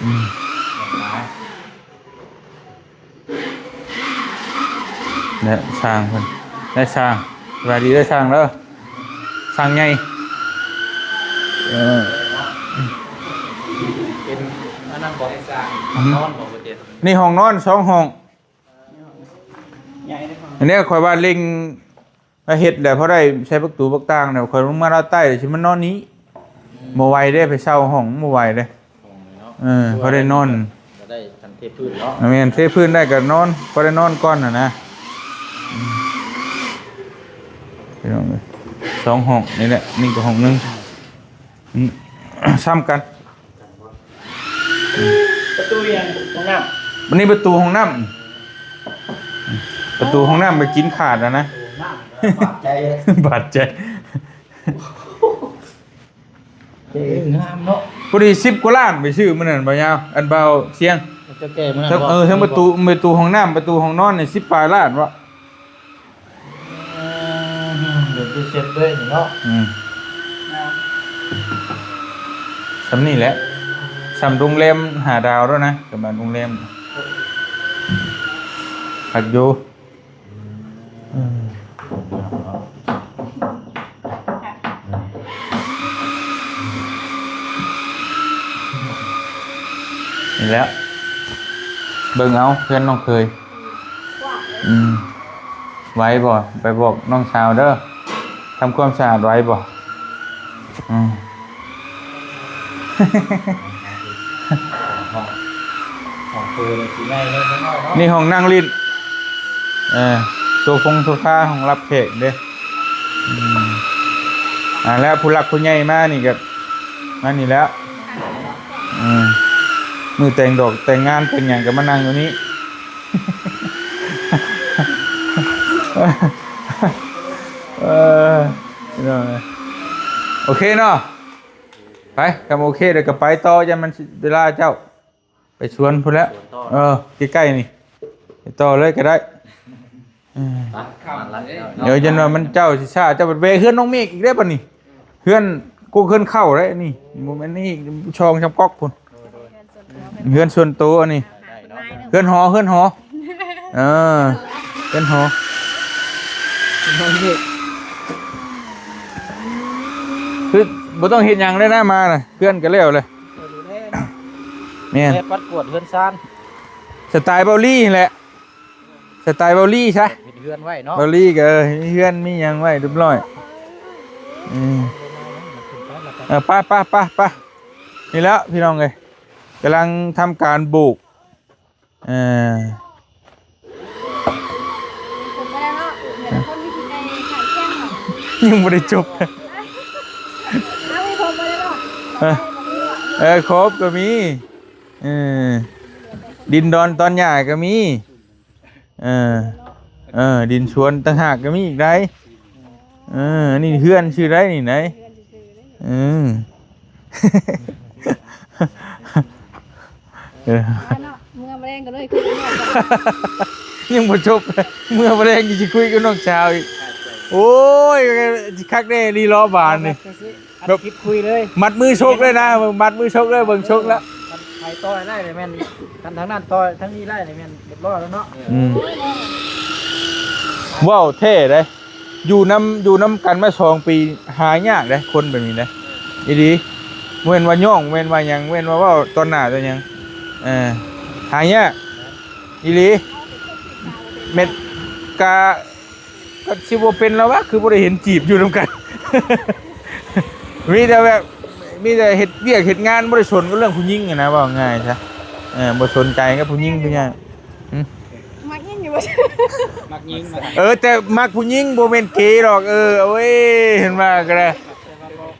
ອືມ ແລະ ຊ່າງເພິ່ນ ນາຍຊ່າງ ສະບາຍດີເດີຊ່າງເດີ ຊ່າງໃຫຍ່ ເອີ ເປັນອັນນັ້ນບໍ່ ໃຫ້ສ້າງ ອືມ ນອນບໍ່ ບໍ່ເຕັມ ນີ້ຫ້ອງນອນສອງຫ້ອງ ໃຫຍ່ເດ້ ອັນນີ້ຂ້ອຍວ່າເລັ່ງ ຖ້າເຮັດແລ້ວພໍໄດ້ໃສ່ປະຕູປະຕ່າງແລ້ວ ຂ້ອຍລົງມາລາວໃຕ້ຊິມານອນນີ້ ອືມ ບໍ່ໄຫວເດ້ ໄປເຊົ່າຫ້ອງບໍ່ໄຫວເດ້ ຫ້ອງນີ້ເນາະ ເອີ ພໍໄດ້ນອນ ກໍໄດ້ຄັນເທພື້ນເນາະ ແມ່ນ ເທພື້ນໄດ້ກໍນອນ ພໍໄດ້ນອນກ່ອນຫັ້ນນະ ອືມ ພີ່ນ້ອງເອີຍ ສອງຫ້ອງນີ້ແຫຼະ ນີ້ກໍຫ້ອງໜຶ່ງ ອືມ ສ່ຳກັນ ປະຕູຫຍັງ ຫ້ອງນ້ຳ ອັນນີ້ປະຕູຫ້ອງນ້ຳ ປະຕູຫ້ອງນ້ຳກໍກິນຂາດແລ້ວນະ ໂອ້ ນ້ຳບາດໃຈ ບາດໃຈ ເອີ ງາມເນາະ ພໍດີສິບກວ່າລ້ານໄປຊື້ມື້ນັ້ນ ບ່າວຍາວ ອັນບ່າວຊຽງ ເຈົ້າແກ່ມື້ນັ້ນ ເອີ ທັງປະຕູ ປະຕູຫ້ອງນ້ຳ ປະຕູຫ້ອງນອນນີ້ສິບປາຍລ້ານວະ. ເອີ ເດີນໄປເຊັດເລີຍເນາະ ອືມ ສ່ຳນີ້ແຫຼະ ສ່ຳໂຮງແຮມຫ້າດາວແລ້ວນະ ປະມານໂຮງແຮມ ຄັກຢູ່ ອືມ ນີ້ແຫຼະ ເບິ່ງເອົາເພື່ອນນ້ອງເຂີຍ ອືມ ໄວບໍ່? ໄປບອກນ້ອງສາວເດີ ທຳຄວາມສະອາດໄວບໍ່? ອືມ ຫ້ອງ ຫ້ອງເປີດຊິໃຫຍ່ເລີຍ ນີ້ຫ້ອງນັ່ງຫຼິ້ນ ເອີ. ໂຊຟົງໂຊຟາ ຫ້ອງຮັບແຂກເດ້. ອືມ ອ່າ ແລ້ວຜູ້ຫຼັກຜູ້ໃຫຍ່ມານີ້ກໍມານີ້ແຫຼະ. ອືມ ມື້ແຕ່ງດອກແຕ່ງງານແຕ່ງຫຍັງກໍມານັ່ງຢູ່ນີ້. ເອີ ພີ່ນ້ອງເອີຍ ໂອເຄເນາະ. ໄປ ຄັນໂອເຄແລ້ວກໍໄປຕໍ່ ຢ້ານມັນເວລາເຈົ້າ ໄປສວນພຸ້ນແຫຼະ. ສວນຕໍ່ ເອີ ໃກ້ໆນີ້ ໄປຕໍ່ເລີຍກໍໄດ້. ເອີ ເອີ ຢ້ານວ່າມັນເຈົ້າຊິຊ້າ ເຈົ້າໄປແວ່ເຮືອນນ້ອງເມກອີກເດ້ບັດນີ້. ເຮືອນ ກູເຮືອນເຂົາເດ້ນີ້ ບໍ່ແມ່ນນີ້ ຊ່ອງຊຳກອກພຸ້ນ. ເຮືອນສ່ວນໂຕອັນນີ້ ເຮືອນຫໍ ເຮືອນຫໍ. ເອີ ເຮືອນຫໍ ຄືບໍ່ຕ້ອງເຮັດຫຍັງເລີຍນະ ມານະ ເຮືອນກໍແລ້ວເລີຍ. ແມ່ນ ແຕ່ປັດກວາດເຮືອນຊານ ສະໄຕເບົາລີ້ແຫຼະ ສະໄຕເບົາລີ້ຊະ. ເຮັດເຮືອນໄວ້ເນາະ ເບົາລີ້ກໍ ເອີ ມີເຮືອນມີຫຍັງໄວ້ຮຽບຮ້ອຍ. ອືມ ເອີ ໄປໆໆໆ ນີ້ແຫຼະພີ່ນ້ອງເອີຍ ກຳລັງທຳການໂບກ. ເອີ ຄົນບໍ່ໄດ້ເນາະ ແຕ່ລະຄົນມີທີ່ໄດ້ຂາຍແຂ້ງເນາະ ຍັງບໍ່ໄດ້ຈົບ. ເອົາ ມີຄົນບໍ່ໄດ້ເນາະ ເອີ ເອີ ຄົບກໍມີ. ເອີ ດິນດອນຕອນຫຍ້າກໍມີ. ເອີ ເອີ ດິນສວນຕ່າງຫາກກໍມີອີກໃດ. ເອີ ນີ້ເຮືອນຊື່ໃດນີ້ໃດ. ເຮືອນຊື່ໆ ເອີ ເອີ ເອົາເນາະ ເມື່ອມາແລງກໍເລີຍ ຍັງບໍ່ຈົບ ເມື່ອມາແລງຍັງຊິຄຸຍກັບນ້ອງສາວອີກ. ໂອ້ຍ ຄັກແດ່ລີ ລໍ້ບານນີ້. ແບບ ອັດຄລິບຄຸຍເລີຍ ມັດມືຊົກເລີຍນະ ມັດມືຊົກເລີຍ ເບິ່ງຊົກແລ້ວ. ຄັນໃຜຕໍ່ໄດ້ນີ້ແມ່ນ ຄັນທາງນັ້ນຕໍ່ທາງນີ້ໄດ້ນີ້ແມ່ນຮຽບຮ້ອຍແລ້ວເນາະ. ອືມ ເວົ້າແທ້ເດ້ ຢູ່ນຳ ຢູ່ນຳກັນມາສອງປີ ຫາຍາກເດ້ ຄົນແບບນີ້ເດ້ ອີ່ຫຼີ. ບໍ່ແມ່ນວ່າຍ້ອງ ບໍ່ແມ່ນວ່າຫຍັງ ບໍ່ແມ່ນວ່າເວົ້າຕໍ່ໜ້າຕໍ່ຫຍັງ ເອີ ຫາຍາກ ອີ່ຫຼີ. ແມ່ນ ກະ ກໍຊິບໍ່ເປັນແລ້ວວະ ຄືບໍ່ໄດ້ເຫັນຈີບຢູ່ນຳກັນ. ມີແຕ່ແບບ ມີແຕ່ເຮັດວຽກເຮັດງານ ບໍ່ໄດ້ສົນກັບເລື່ອງຜູ້ຍິງຫັ້ນນະ ເວົ້າງ່າຍຊະ. ເອີ ບໍ່ສົນໃຈກັບຜູ້ຍິງ ຜູ້ຫຍັງ. ຫຶ? ມັກຍິງຢູ່ບໍ່? ມັກຍິງ ມັກ ເອີ ແຕ່ມັກຜູ້ຍິງ ບໍ່ແມ່ນເກດອກ. ເອີ ໂອ້ຍ ເຫັນວ່າກໍໄດ້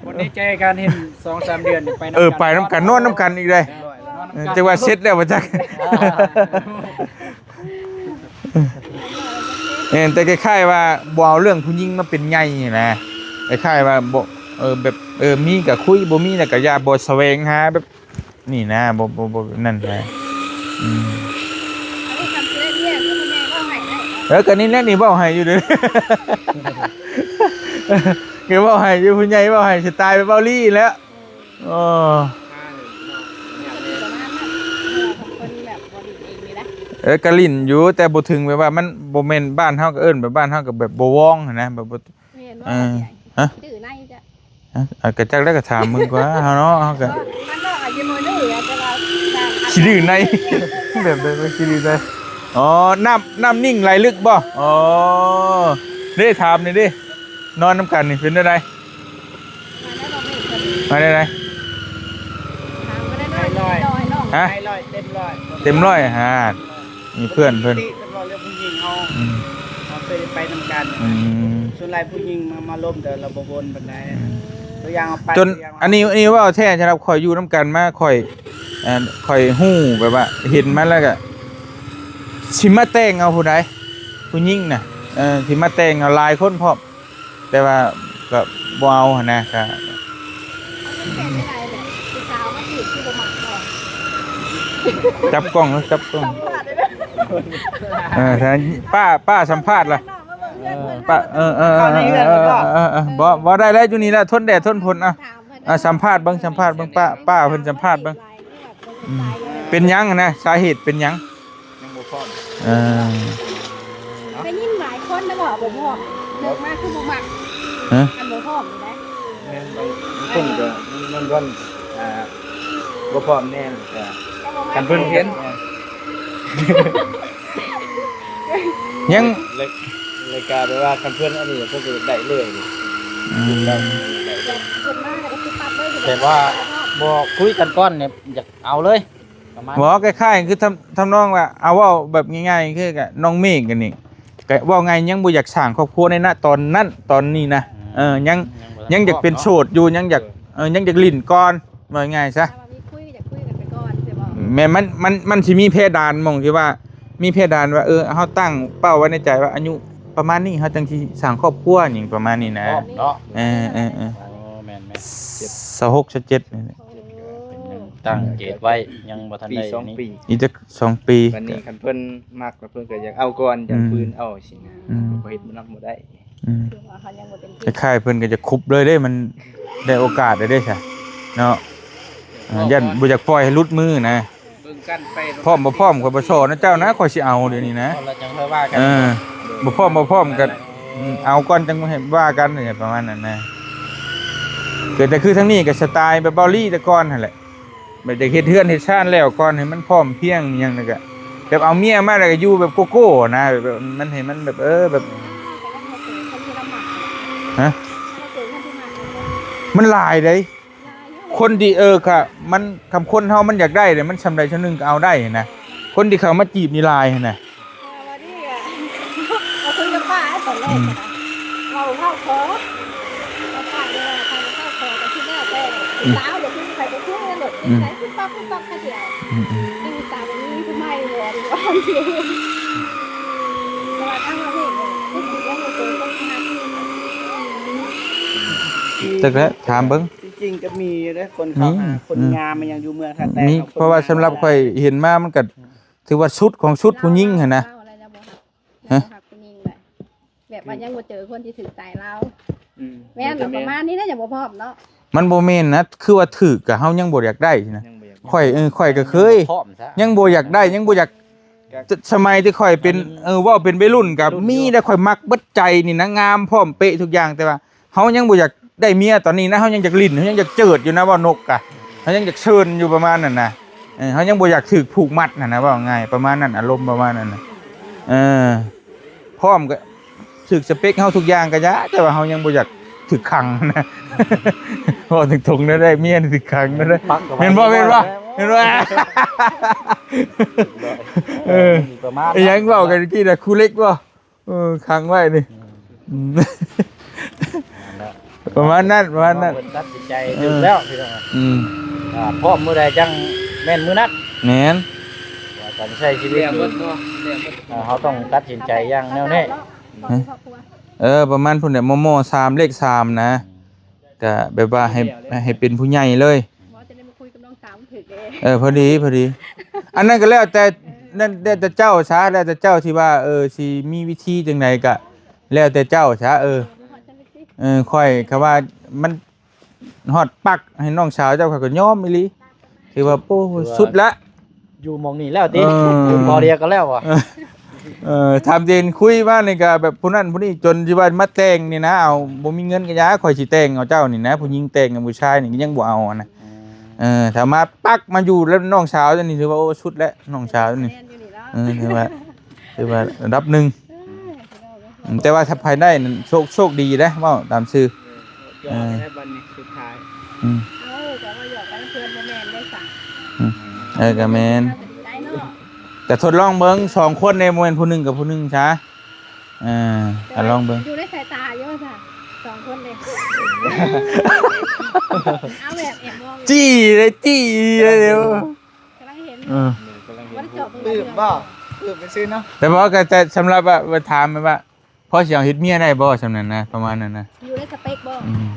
ບໍ່ໄດ້ໃຈກັນ ເຫັນສອງສາມເດືອນໄປນຳ ເອີ ກັນ ໄປນຳກັນ ນອນນຳກັນອີກເດ້. ເອີ ຈັ່ງວ່າເສັດແລ້ວບໍ່ຈັກ. ແມ່ນ ແຕ່ຄ້າຍໆວ່າບໍ່ເອົາເລື່ອງຜູ້ຍິງມາເປັນໃຫຍ່ນະ ຄ້າຍໆວ່າບໍ່ ເອີ ແບບ ເອີ ມີກໍຄຸຍ ບໍ່ມີແລ້ວກໍຢ່າ ບໍ່ສະແຫວງຫາແບບນີ້ນະ ບໍ່ ບໍ່ ບໍ່ແບບນັ້ນນະ. ອືມ ອັນນີ້ຄຳເສຍເມຍຄືແມ່ເວົ້າໃຫ້ໄດ້. ເອີ ກໍນີ້ແຫຼະ ນີ້ເວົ້າໃຫ້ຢູ່ເດ້ ກໍເວົ້າໃຫ້ຢູ່ ຜູ້ໃຫຍ່ເວົ້າໃຫ້ ສະໄຕເບົາລີ້ແຫຼະ. ເອີ ເອີ ກະຫຼິ້ນຢູ່ ແຕ່ບໍ່ເຖິງແບບວ່າ ມັນບໍ່ແມ່ນ ບ້ານເຮົາກໍເອີ້ນແບບ ບ້ານເຮົາກໍແບບບໍ່ວອງຫັ້ນນະ ແບບບໍ່ ແມ່ນບໍ່? ເອີ ຮະ? ດື້ໃນຈະ ຮະ? ອ່າ ກະຈັກແລ້ວ ກະຖາມເບິ່ງກວ່າເຮົາເນາະ ເຮົາກະ ມັນບອກວ່າຢ່າບໍ່ດື້ ແຕ່ວ່າ ຂີ້ດື້ໃນ ແບບໃດວ່າຂີ້ດື້ໃນ? ອໍ ນ້ຳ ນ້ຳນິ່ງໄຫຼລຶກບໍ່? ອໍ ເດ້ ຖາມນີ້ເດ້ ນອນນຳກັນນີ້ເປັນແນວໃດ? ມາໄດ້ບໍ່? ມາໄດ້ໄດ? ຫາ ໄຮຮ້ອຍ ເນາະ ຮະ? ໄຮຮ້ອຍ ເຕັມຮ້ອຍ ເຕັມຮ້ອຍ ຫາ ມີເພື່ອນເພິ່ນ ເພິ່ນເວົ້າເລື່ອງຜູ້ຍິງເຮົາ ອືມ ເຮົາເຄີຍໄປນຳກັນ ອືມ ສ່ວນຫຼາຍຜູ້ຍິງມາ ມາລົມ ແຕ່ລາວບໍ່ວົນປານໃດ ອືມ ຕົວຢ່າງເອົາໄປ ຈົນ ຕົວຢ່າງ ອັນນີ້ ອັນນີ້ເວົ້າແທ້ ສຳລັບຂ້ອຍຢູ່ນຳກັນມາ ຂ້ອຍ ເອີ ຂ້ອຍຮູ້ແບບວ່າເຫັນມາແລ້ວກະ ຊິມາແຕ່ງເອົາຜູ້ໃດ ຜູ້ຍິງນະ ເອີ ຊິມາແຕ່ງເອົາຫຼາຍຄົນພ້ອມ. ແຕ່ວ່າກໍບໍ່ເອົາຫັ້ນນະ ກໍ ມັນເປັນໄດ້ແບບຜູ້ສາວມາຈີບຄືບໍ່ມັກບໍ່? ຈັບກ້ອງ ຈັບກ້ອງ ສຳພາດໄດ້ເດີ ເອີ ຖ້າປ້າ ປ້າສຳພາດລະ ເອີ ປ້າ ເອີ ເອີ ເອີ ເອີ ເອີ ບໍ່ ບໍ່ໄດ້ແລ້ວ ຢູ່ນີ້ລະ ທົນແດດທົນຝົນ ເອົາ ອ່າ ສຳພາດເບິ່ງ ສຳພາດເບິ່ງ ປ້າ ປ້າເພິ່ນສຳພາດເບິ່ງ ອືມ ເປັນຫຍັງຫັ້ນນະ ສາເຫດເປັນຫຍັງ? ຍັງບໍ່ພ້ອມ ເອີ ໄດ້ຍິນຫຼາຍຄົນນະເວົ້າບໍ່ພ້ອມ ເລີກມາຄືບໍ່ມັກ ຮະ ອັນບໍ່ພ້ອມນີ້ນະ ແມ່ນ ບາງ ບາງຄົນກໍມັນ ມັນ ອ່າ ບໍ່ພ້ອມແນ່ ແຕ່ຄັນເພິ່ນເຫັນ ຍັງ ລາຍ ລາຍການແບບວ່າຄັນເພິ່ນອັນນີ້ເພິ່ນກໍຢາກໄດ້ເລີຍ ອືມ ໄດ້ເລີຍ ເພິ່ນມາແລ້ວກໍຄືປັບເລີຍ ແບບວ່າບໍ່ຄຸຍກັນກ່ອນນີ້ ຢາກເອົາເລີຍ ປະມານ ບໍ່ ຄ້າຍໆຄືທຳ ທຳນອງວ່າ ເອົາເວົ້າແບບງ່າຍໆ ຄືກັບນ້ອງເມກກັນນີ້ ກໍເວົ້າງ່າຍ ຍັງບໍ່ຢາກສ້າງຄອບຄົວໃນນະຕອນນັ້ນຕອນນີ້ນະ. ອືມ ເອີ ຍັງ ຍັງບໍ່ທັນ ຍັງຢາກເປັນໂສດຢູ່ ຍັງຢາກ ເອີ ເອີ ຍັງຢາກຫຼິ້ນກ່ອນ ເວົ້າງ່າຍຊະ. ຖ້າວ່າມີຄຸຍກໍຢາກຄຸຍກັນໄປກ່ອນ ຊິບອກ ແມ່ນ ມັນ ມັນ ມັນຊິມີເພດານ ໝ່ອງທີ່ວ່າ ມີເພດານວ່າ ເອີ ເຮົາຕັ້ງເປົ້າໄວ້ໃນໃຈວ່າອາຍຸປະມານນີ້ ເຮົາຈັ່ງຊິສ້າງຄອບຄົວ ຫຍັງປະມານນີ້ນະ. ເນາະ ເອີ ເອີ ເອີ ໂອ້ ແມ່ນໆ ຊາວຫົກ ຊາວເຈັດນີ້ແຫຼະ. ໂອ້ ຕັ້ງເກດໄວ້ ຍັງບໍ່ທັນໄດ້ ປີສອງປີ ອີກຈັກສອງປີ. ບັດນີ້ຄັນເພິ່ນມັກ ແລ້ວເພິ່ນກໍຢາກເອົາກ່ອນ ອືມ ຈັ່ງຟື້ນເອົາຊີ້ນະ. ອືມ ບໍ່ເຮັດນຳບໍ່ໄດ້. ອືມ ຄືວ່າເຮົາຍັງບໍ່ເຕັມທີ່ ຄ້າຍໆ ເພິ່ນກໍຈະຄຸບເລີຍເດ້ ມັນໄດ້ໂອກາດແລ້ວເດ້ຊະເນາະ. ເອີ ຢ້ານບໍ່ຢາກປ່ອຍໃຫ້ຫຼຸດມືນະ. ເບິ່ງກັນໄປ ພ້ອມບໍ່ພ້ອມຂ້ອຍບໍ່ສໍ້ນະເຈົ້ານະ ຂ້ອຍຊິເອົາດຽວນີ້ນະ. ເອົາແລ້ວຈັ່ງຄ່ອຍວ່າກັນ. ເອີ ບໍ່ພ້ອມບໍ່ພ້ອມກໍ ອືມ ເອົາກ່ອນຈັ່ງໃຫ້ວ່າກັນ ປະມານນັ້ນນະ. ກໍແຕ່ຄືທາງນີ້ກໍສະໄຕລ໌ແບບເບົາລີແຕ່ກ່ອນຫັ້ນແຫຼະ. ແບບຢາກເຮັດເຮືອນເຮັດຊານແລ້ວກ່ອນ ໃຫ້ມັນພ້ອມພຽງຫຍັງ ແລ້ວກະແບບເອົາເມຍມາ ແລ້ວກະຢູ່ແບບໂກໂກ້ນະ ແບບມັນໃຫ້ມັນແບບ ເອີ ແບບ ຮະ? ມັນຫຼາຍເດ້ ຄົນທີ່ ເອີ ກະມັນ ຄຳຄົນເຮົາມັນຢາກໄດ້ເດ້ ມັນສ່ຳໃດສ່ຳໜຶ່ງກະເອົາໄດ້ຫັ້ນນະ ຄົນທີ່ເຂົ້າມາຈີບນີ້ຫຼາຍຫັ້ນນະ. ເອີ ວ່າດີກະ ເອົາຄຸຍກັບປ້າຕອນແລກ ອືມ ນະ ເວົ້າ ເວົ້າຂໍ ເວົ້າປ້າເດີ ໃຜເຂົ້າຂໍກໍຄືແລ້ວແຕ່ ອືມ ສາວດຽວຄືໃຜກໍຄືໂລດ ອືມ ໃສ່ປຸບປັບປຸບປັບ ຂ້າດຽວ ອືມໆ ອັນນີ້ສາວນີ້ຄືໃໝ່ບໍ່ ວ່າຢູ່ ແຕ່ວ່າທາງເຮົານີ້ຄືຊິຍັງບໍ່ເຈີຄົນທີ່ຮັກ ຈັກແຫຼະ ຖາມເບິ່ງ. ທີ່ຈິງກໍມີເດ້ ຄົນເຂົ້າຫາ ມີ ຄົນງາມ ອືມ ມັນຍັງຢູ່ເມືອງທ່າແຕງ ມີ ເຮົາ ເພາະວ່າສຳລັບຂ້ອຍເຫັນມາ ມັນກໍ ອືມ ຖືວ່າສຸດຂອງສຸດຜູ້ຍິງຫັ້ນນະ. ລາວ ລາວບໍ່ຮັກ ຮະ? ລາວບໍ່ຮັກຜູ້ຍິງແຫຼະ ແບບວ່າຍັງບໍ່ເຈີຄົນທີ່ຖືກໃຈລາວ. ອືມ ແມ່ນ ປະມານນີ້ນະ ຍັງບໍ່ພ້ອມເນາະ. ມັນບໍ່ແມ່ນນະ ຄືວ່າຖືກກະເຮົາຍັງບໍ່ຢາກໄດ້ນະ. ຍັງບໍ່ຢາກ ຂ້ອຍ ເອີ ຂ້ອຍກໍເຄີຍ ຍັງບໍ່ພ້ອມຊະ ຍັງບໍ່ຢາກໄດ້ ຍັງບໍ່ຢາກ ສະໄໝທີ່ຂ້ອຍເປັນ ເອີ ເວົ້າເປັນໄວລຸ້ນກໍມີແຫຼະ ຂ້ອຍມັກເບິດໃຈນີ້ນະ ງາມພ້ອມເປະທຸກຢ່າງ ແຕ່ວ່າ ເຮົາຍັງບໍ່ຢາກໄດ້ເມຍຕອນນີ້ນະ ເຮົາຍັງຢາກຫຼິ້ນ ເຮົາຍັງຢາກເຈີດຢູ່ນະ ເວົ້ານົກກະ ເຮົາຍັງຢາກເຊີນຢູ່ປະມານນັ້ນນະ. ເອີ ເຮົາຍັງບໍ່ຢາກຖືກຜູກມັດຫັ້ນນະ ເວົ້າງ່າຍປະມານນັ້ນ ອາລົມປະມານນັ້ນນະ. ເອີ ພ້ອມກໍຖືກສະເປັກເຮົາທຸກຢ່າງກໍຢາ ແຕ່ວ່າເຮົາຍັງບໍ່ຢາກຖືກຂັງນະ. ເວົ້າຕົງໆ ໄດ້ເມຍຖືກຂັງນະ ແມ່ນບໍ່ ແມ່ນບໍ່ ແມ່ນບໍ່? ເອີ ປະມານນັ້ນ ອີຫຍັງເວົ້າກັນກີ້ນະ ຄູເລັກບໍ່? ເອີ ຂັງໄວ້ນີ້ ອືມ ອືມ ນັ້ນແຫຼະ ປະມານນັ້ນ ປະມານນັ້ນ ເພິ່ນຕັດສິນໃຈຖືກແລ້ວ ເອີ ພີ່ນ້ອງ ອືມ ອ່າ ພ້ອມມື້ໃດຈັ່ງແມ່ນມື້ນັ້ນ ແມ່ນ ວ່າການໃຊ້ຊີວິດນີ້ ແລ້ວເບິດເນາະ ແລ້ວເບິດ ອ່າ ເຮົາຕ້ອງຕັດສິນໃຈຢ່າງແນ່ວແນ່ ຮະ ເອີ ປະມານພຸ້ນແຫຼະ ມໍ່ໆ ສາມ ເລກສາມນະ ອືມ ກະແບບວ່າໃຫ້ ໃຫ້ເປັນຜູ້ໃຫຍ່ເລີຍ ເວົ້າຈະໄດ້ມາຄຸຍກັບນ້ອງສາວມັນຖືກເດ້ ເອີ ພໍດີ ພໍດີ ອັນນັ້ນກໍແລ້ວແຕ່ ເອີ ນັ້ນແລ້ວແຕ່ເຈົ້າຊະ ແລ້ວແຕ່ເຈົ້າທີ່ວ່າ ເອີ ຊິມີວິທີຈັ່ງໃດກໍແລ້ວແຕ່ເຈົ້າຊະ ເອີ ເອີ ຂ້ອຍກໍວ່າມັນຮອດປັກໃຫ້ນ້ອງສາວເຈົ້າ ຂ້ອຍກໍຍອມອີ່ຫຼີ ຖືວ່າ ໂອ້ ຖືວ່າສຸດລະ ຢູ່ໝ່ອງນີ້ແລ້ວຕິ ເອີ ຢູ່ພໍດຽວກໍແລ້ວຫວາ ເອີ ຖາມເດນ ຄຸຍມານີ້ກໍແບບຜູ້ນັ້ນຜູ້ນີ້ ຈົນຊິວ່າມາແຕ່ງນີ້ນະ ເອົາ ບໍ່ມີເງິນກໍຢ່າ ຂ້ອຍຊິແຕ່ງເອົາເຈົ້ານີ້ນະ ຜູ້ຍິງແຕ່ງກັບຜູ້ຊາຍນີ້ກໍຍັງບໍ່ເອົານະ ອືມ ເອີ ຖ້າມາປັກມາຢູ່ແລ້ວນ້ອງສາວເຈົ້ານີ້ ຖືວ່າ ໂອ້ ສຸດແລ້ວ ນ້ອງສາວນີ້ ແມ່ນຢູ່ນີ້ເນາະ ເອີ ຖືວ່າ ຖືວ່າລະດັບໜຶ່ງ ເອີ ອືມ ແຕ່ວ່າຖ້າໃຜໄດ້ນັ້ນໂຊກ ໂຊກດີເດ້ ເວົ້າຕາມຊື່ ເອີ ເອີ ໄດ້ບັດນີ້ສຸດທ້າຍ ອືມ ເອີ ກໍວ່າຢອກກັນເພື່ອນບໍ່ແມ່ນໄດ້ສະ ອືມ ເອີ ກໍແມ່ນ ໄດ້ເນາະ ກໍທົດລອງເບິ່ງ ສອງຄົນເດ້ ບໍ່ແມ່ນຜູ້ໜຶ່ງກັບຜູ້ໜຶ່ງຊະ ເອີ ກໍລອງເບິ່ງ ຢູ່ໃນສາຍຕາຢູ່ວ່າຊະ ສອງຄົນເດ້ ເອົາແບບແອບມອງ ຈີ້ເດ້ ຈີ້ເດ້ ກຳລັງເຫັນ ເອີ ກຳລັງເຫັນ ບໍ່ໄດ້ເຈາະເບິ່ງ ປຶ້ມບໍ່ ປຶ້ມໄປຊື້ເນາະ ແຕ່ບໍ່ ກໍແຕ່ສຳລັບວ່າ ວ່າຖາມແບບວ່າ ພໍຊິເອົາເຮັດເມຍໄດ້ບໍ່ ສ່ຳນັ້ນນະ ປະມານນັ້ນນະ ຢູ່ໃນສະເປັກບໍ່ ອືມ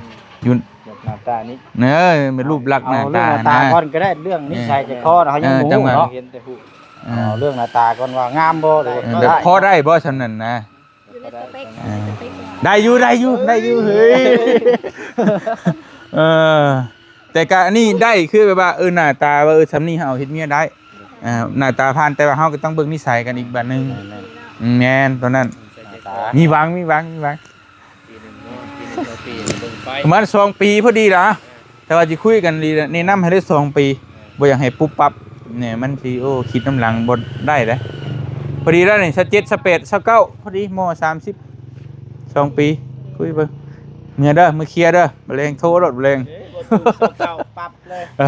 ຢູ່ ແບບໜ້າຕານີ້ ເອີ ແມ່ນຮູບລັກໜ້າຕາ ເອົາເລື່ອງໜ້າຕາກ່ອນກໍໄດ້ ເອີ ເລື່ອງນິໄສໃຈຄໍນະ ເຮົາຍັງ ເອີ ບໍ່ຮູ້ເນາະ ເຫັນແຕ່ຮູບ ເອີ ເອົາເລື່ອງໜ້າຕາກ່ອນວ່າງາມບໍ່ ຫຼືວ່າ ເອີ ແບບພໍໄດ້ບໍ່ ສ່ຳນັ້ນນະ ຢູ່ໃນສະເປັກ ເອີ ໄດ້ຢູ່ ໄດ້ຢູ່ ໄດ້ຢູ່ ເຮີ້ຍ ເອີ ແຕ່ກະອັນນີ້ໄດ້ ຄືແບບວ່າ ເອີ ໜ້າຕາວ່າ ເອີ ສ່ຳນີ້ເຮົາເຮັດເມຍໄດ້ ເອີ ໜ້າຕາຜ່ານ ແຕ່ວ່າເຮົາກໍຕ້ອງເບິ່ງນິໄສກັນອີກບາດໜຶ່ງ ແມ່ນໆ ອືມ ແມ່ນ ຕອນນັ້ນ ໜ້າຕາ ມີຫວັງ ມີຫວັງ ມີຫວັງ ປີໜຶ່ງເນາະ ປີໜຶ່ງ ສອງປີ ເບິ່ງໄປ ປະມານສອງປີພໍດີລະ ແຕ່ວ່າຊິຄຸຍກັນດີ ແນະນຳໃຫ້ໄດ້ສອງປີ ບໍ່ຢາກໃຫ້ປຸບປັບ ແນ່ ມັນຊິ ໂອ້ ຄິດນຳຫຼັງບໍ່ໄດ້ເດ້ ພໍດີແລ້ວນີ້ ຊາວເຈັດ ຊາວແປດ ຊາວເກົ້າ ພໍດີ ມໍ່ສາມສິບ ສອງປີ ຄຸຍເບິ່ງ ເມືອເດີ ເມືອເຄຍເດີ ບາແລງ ໂທໂລດ ບາແລງ ເອີ ບໍ່ຖືກ ຊາວເກົ້າ ປັບເລີຍ ເອີ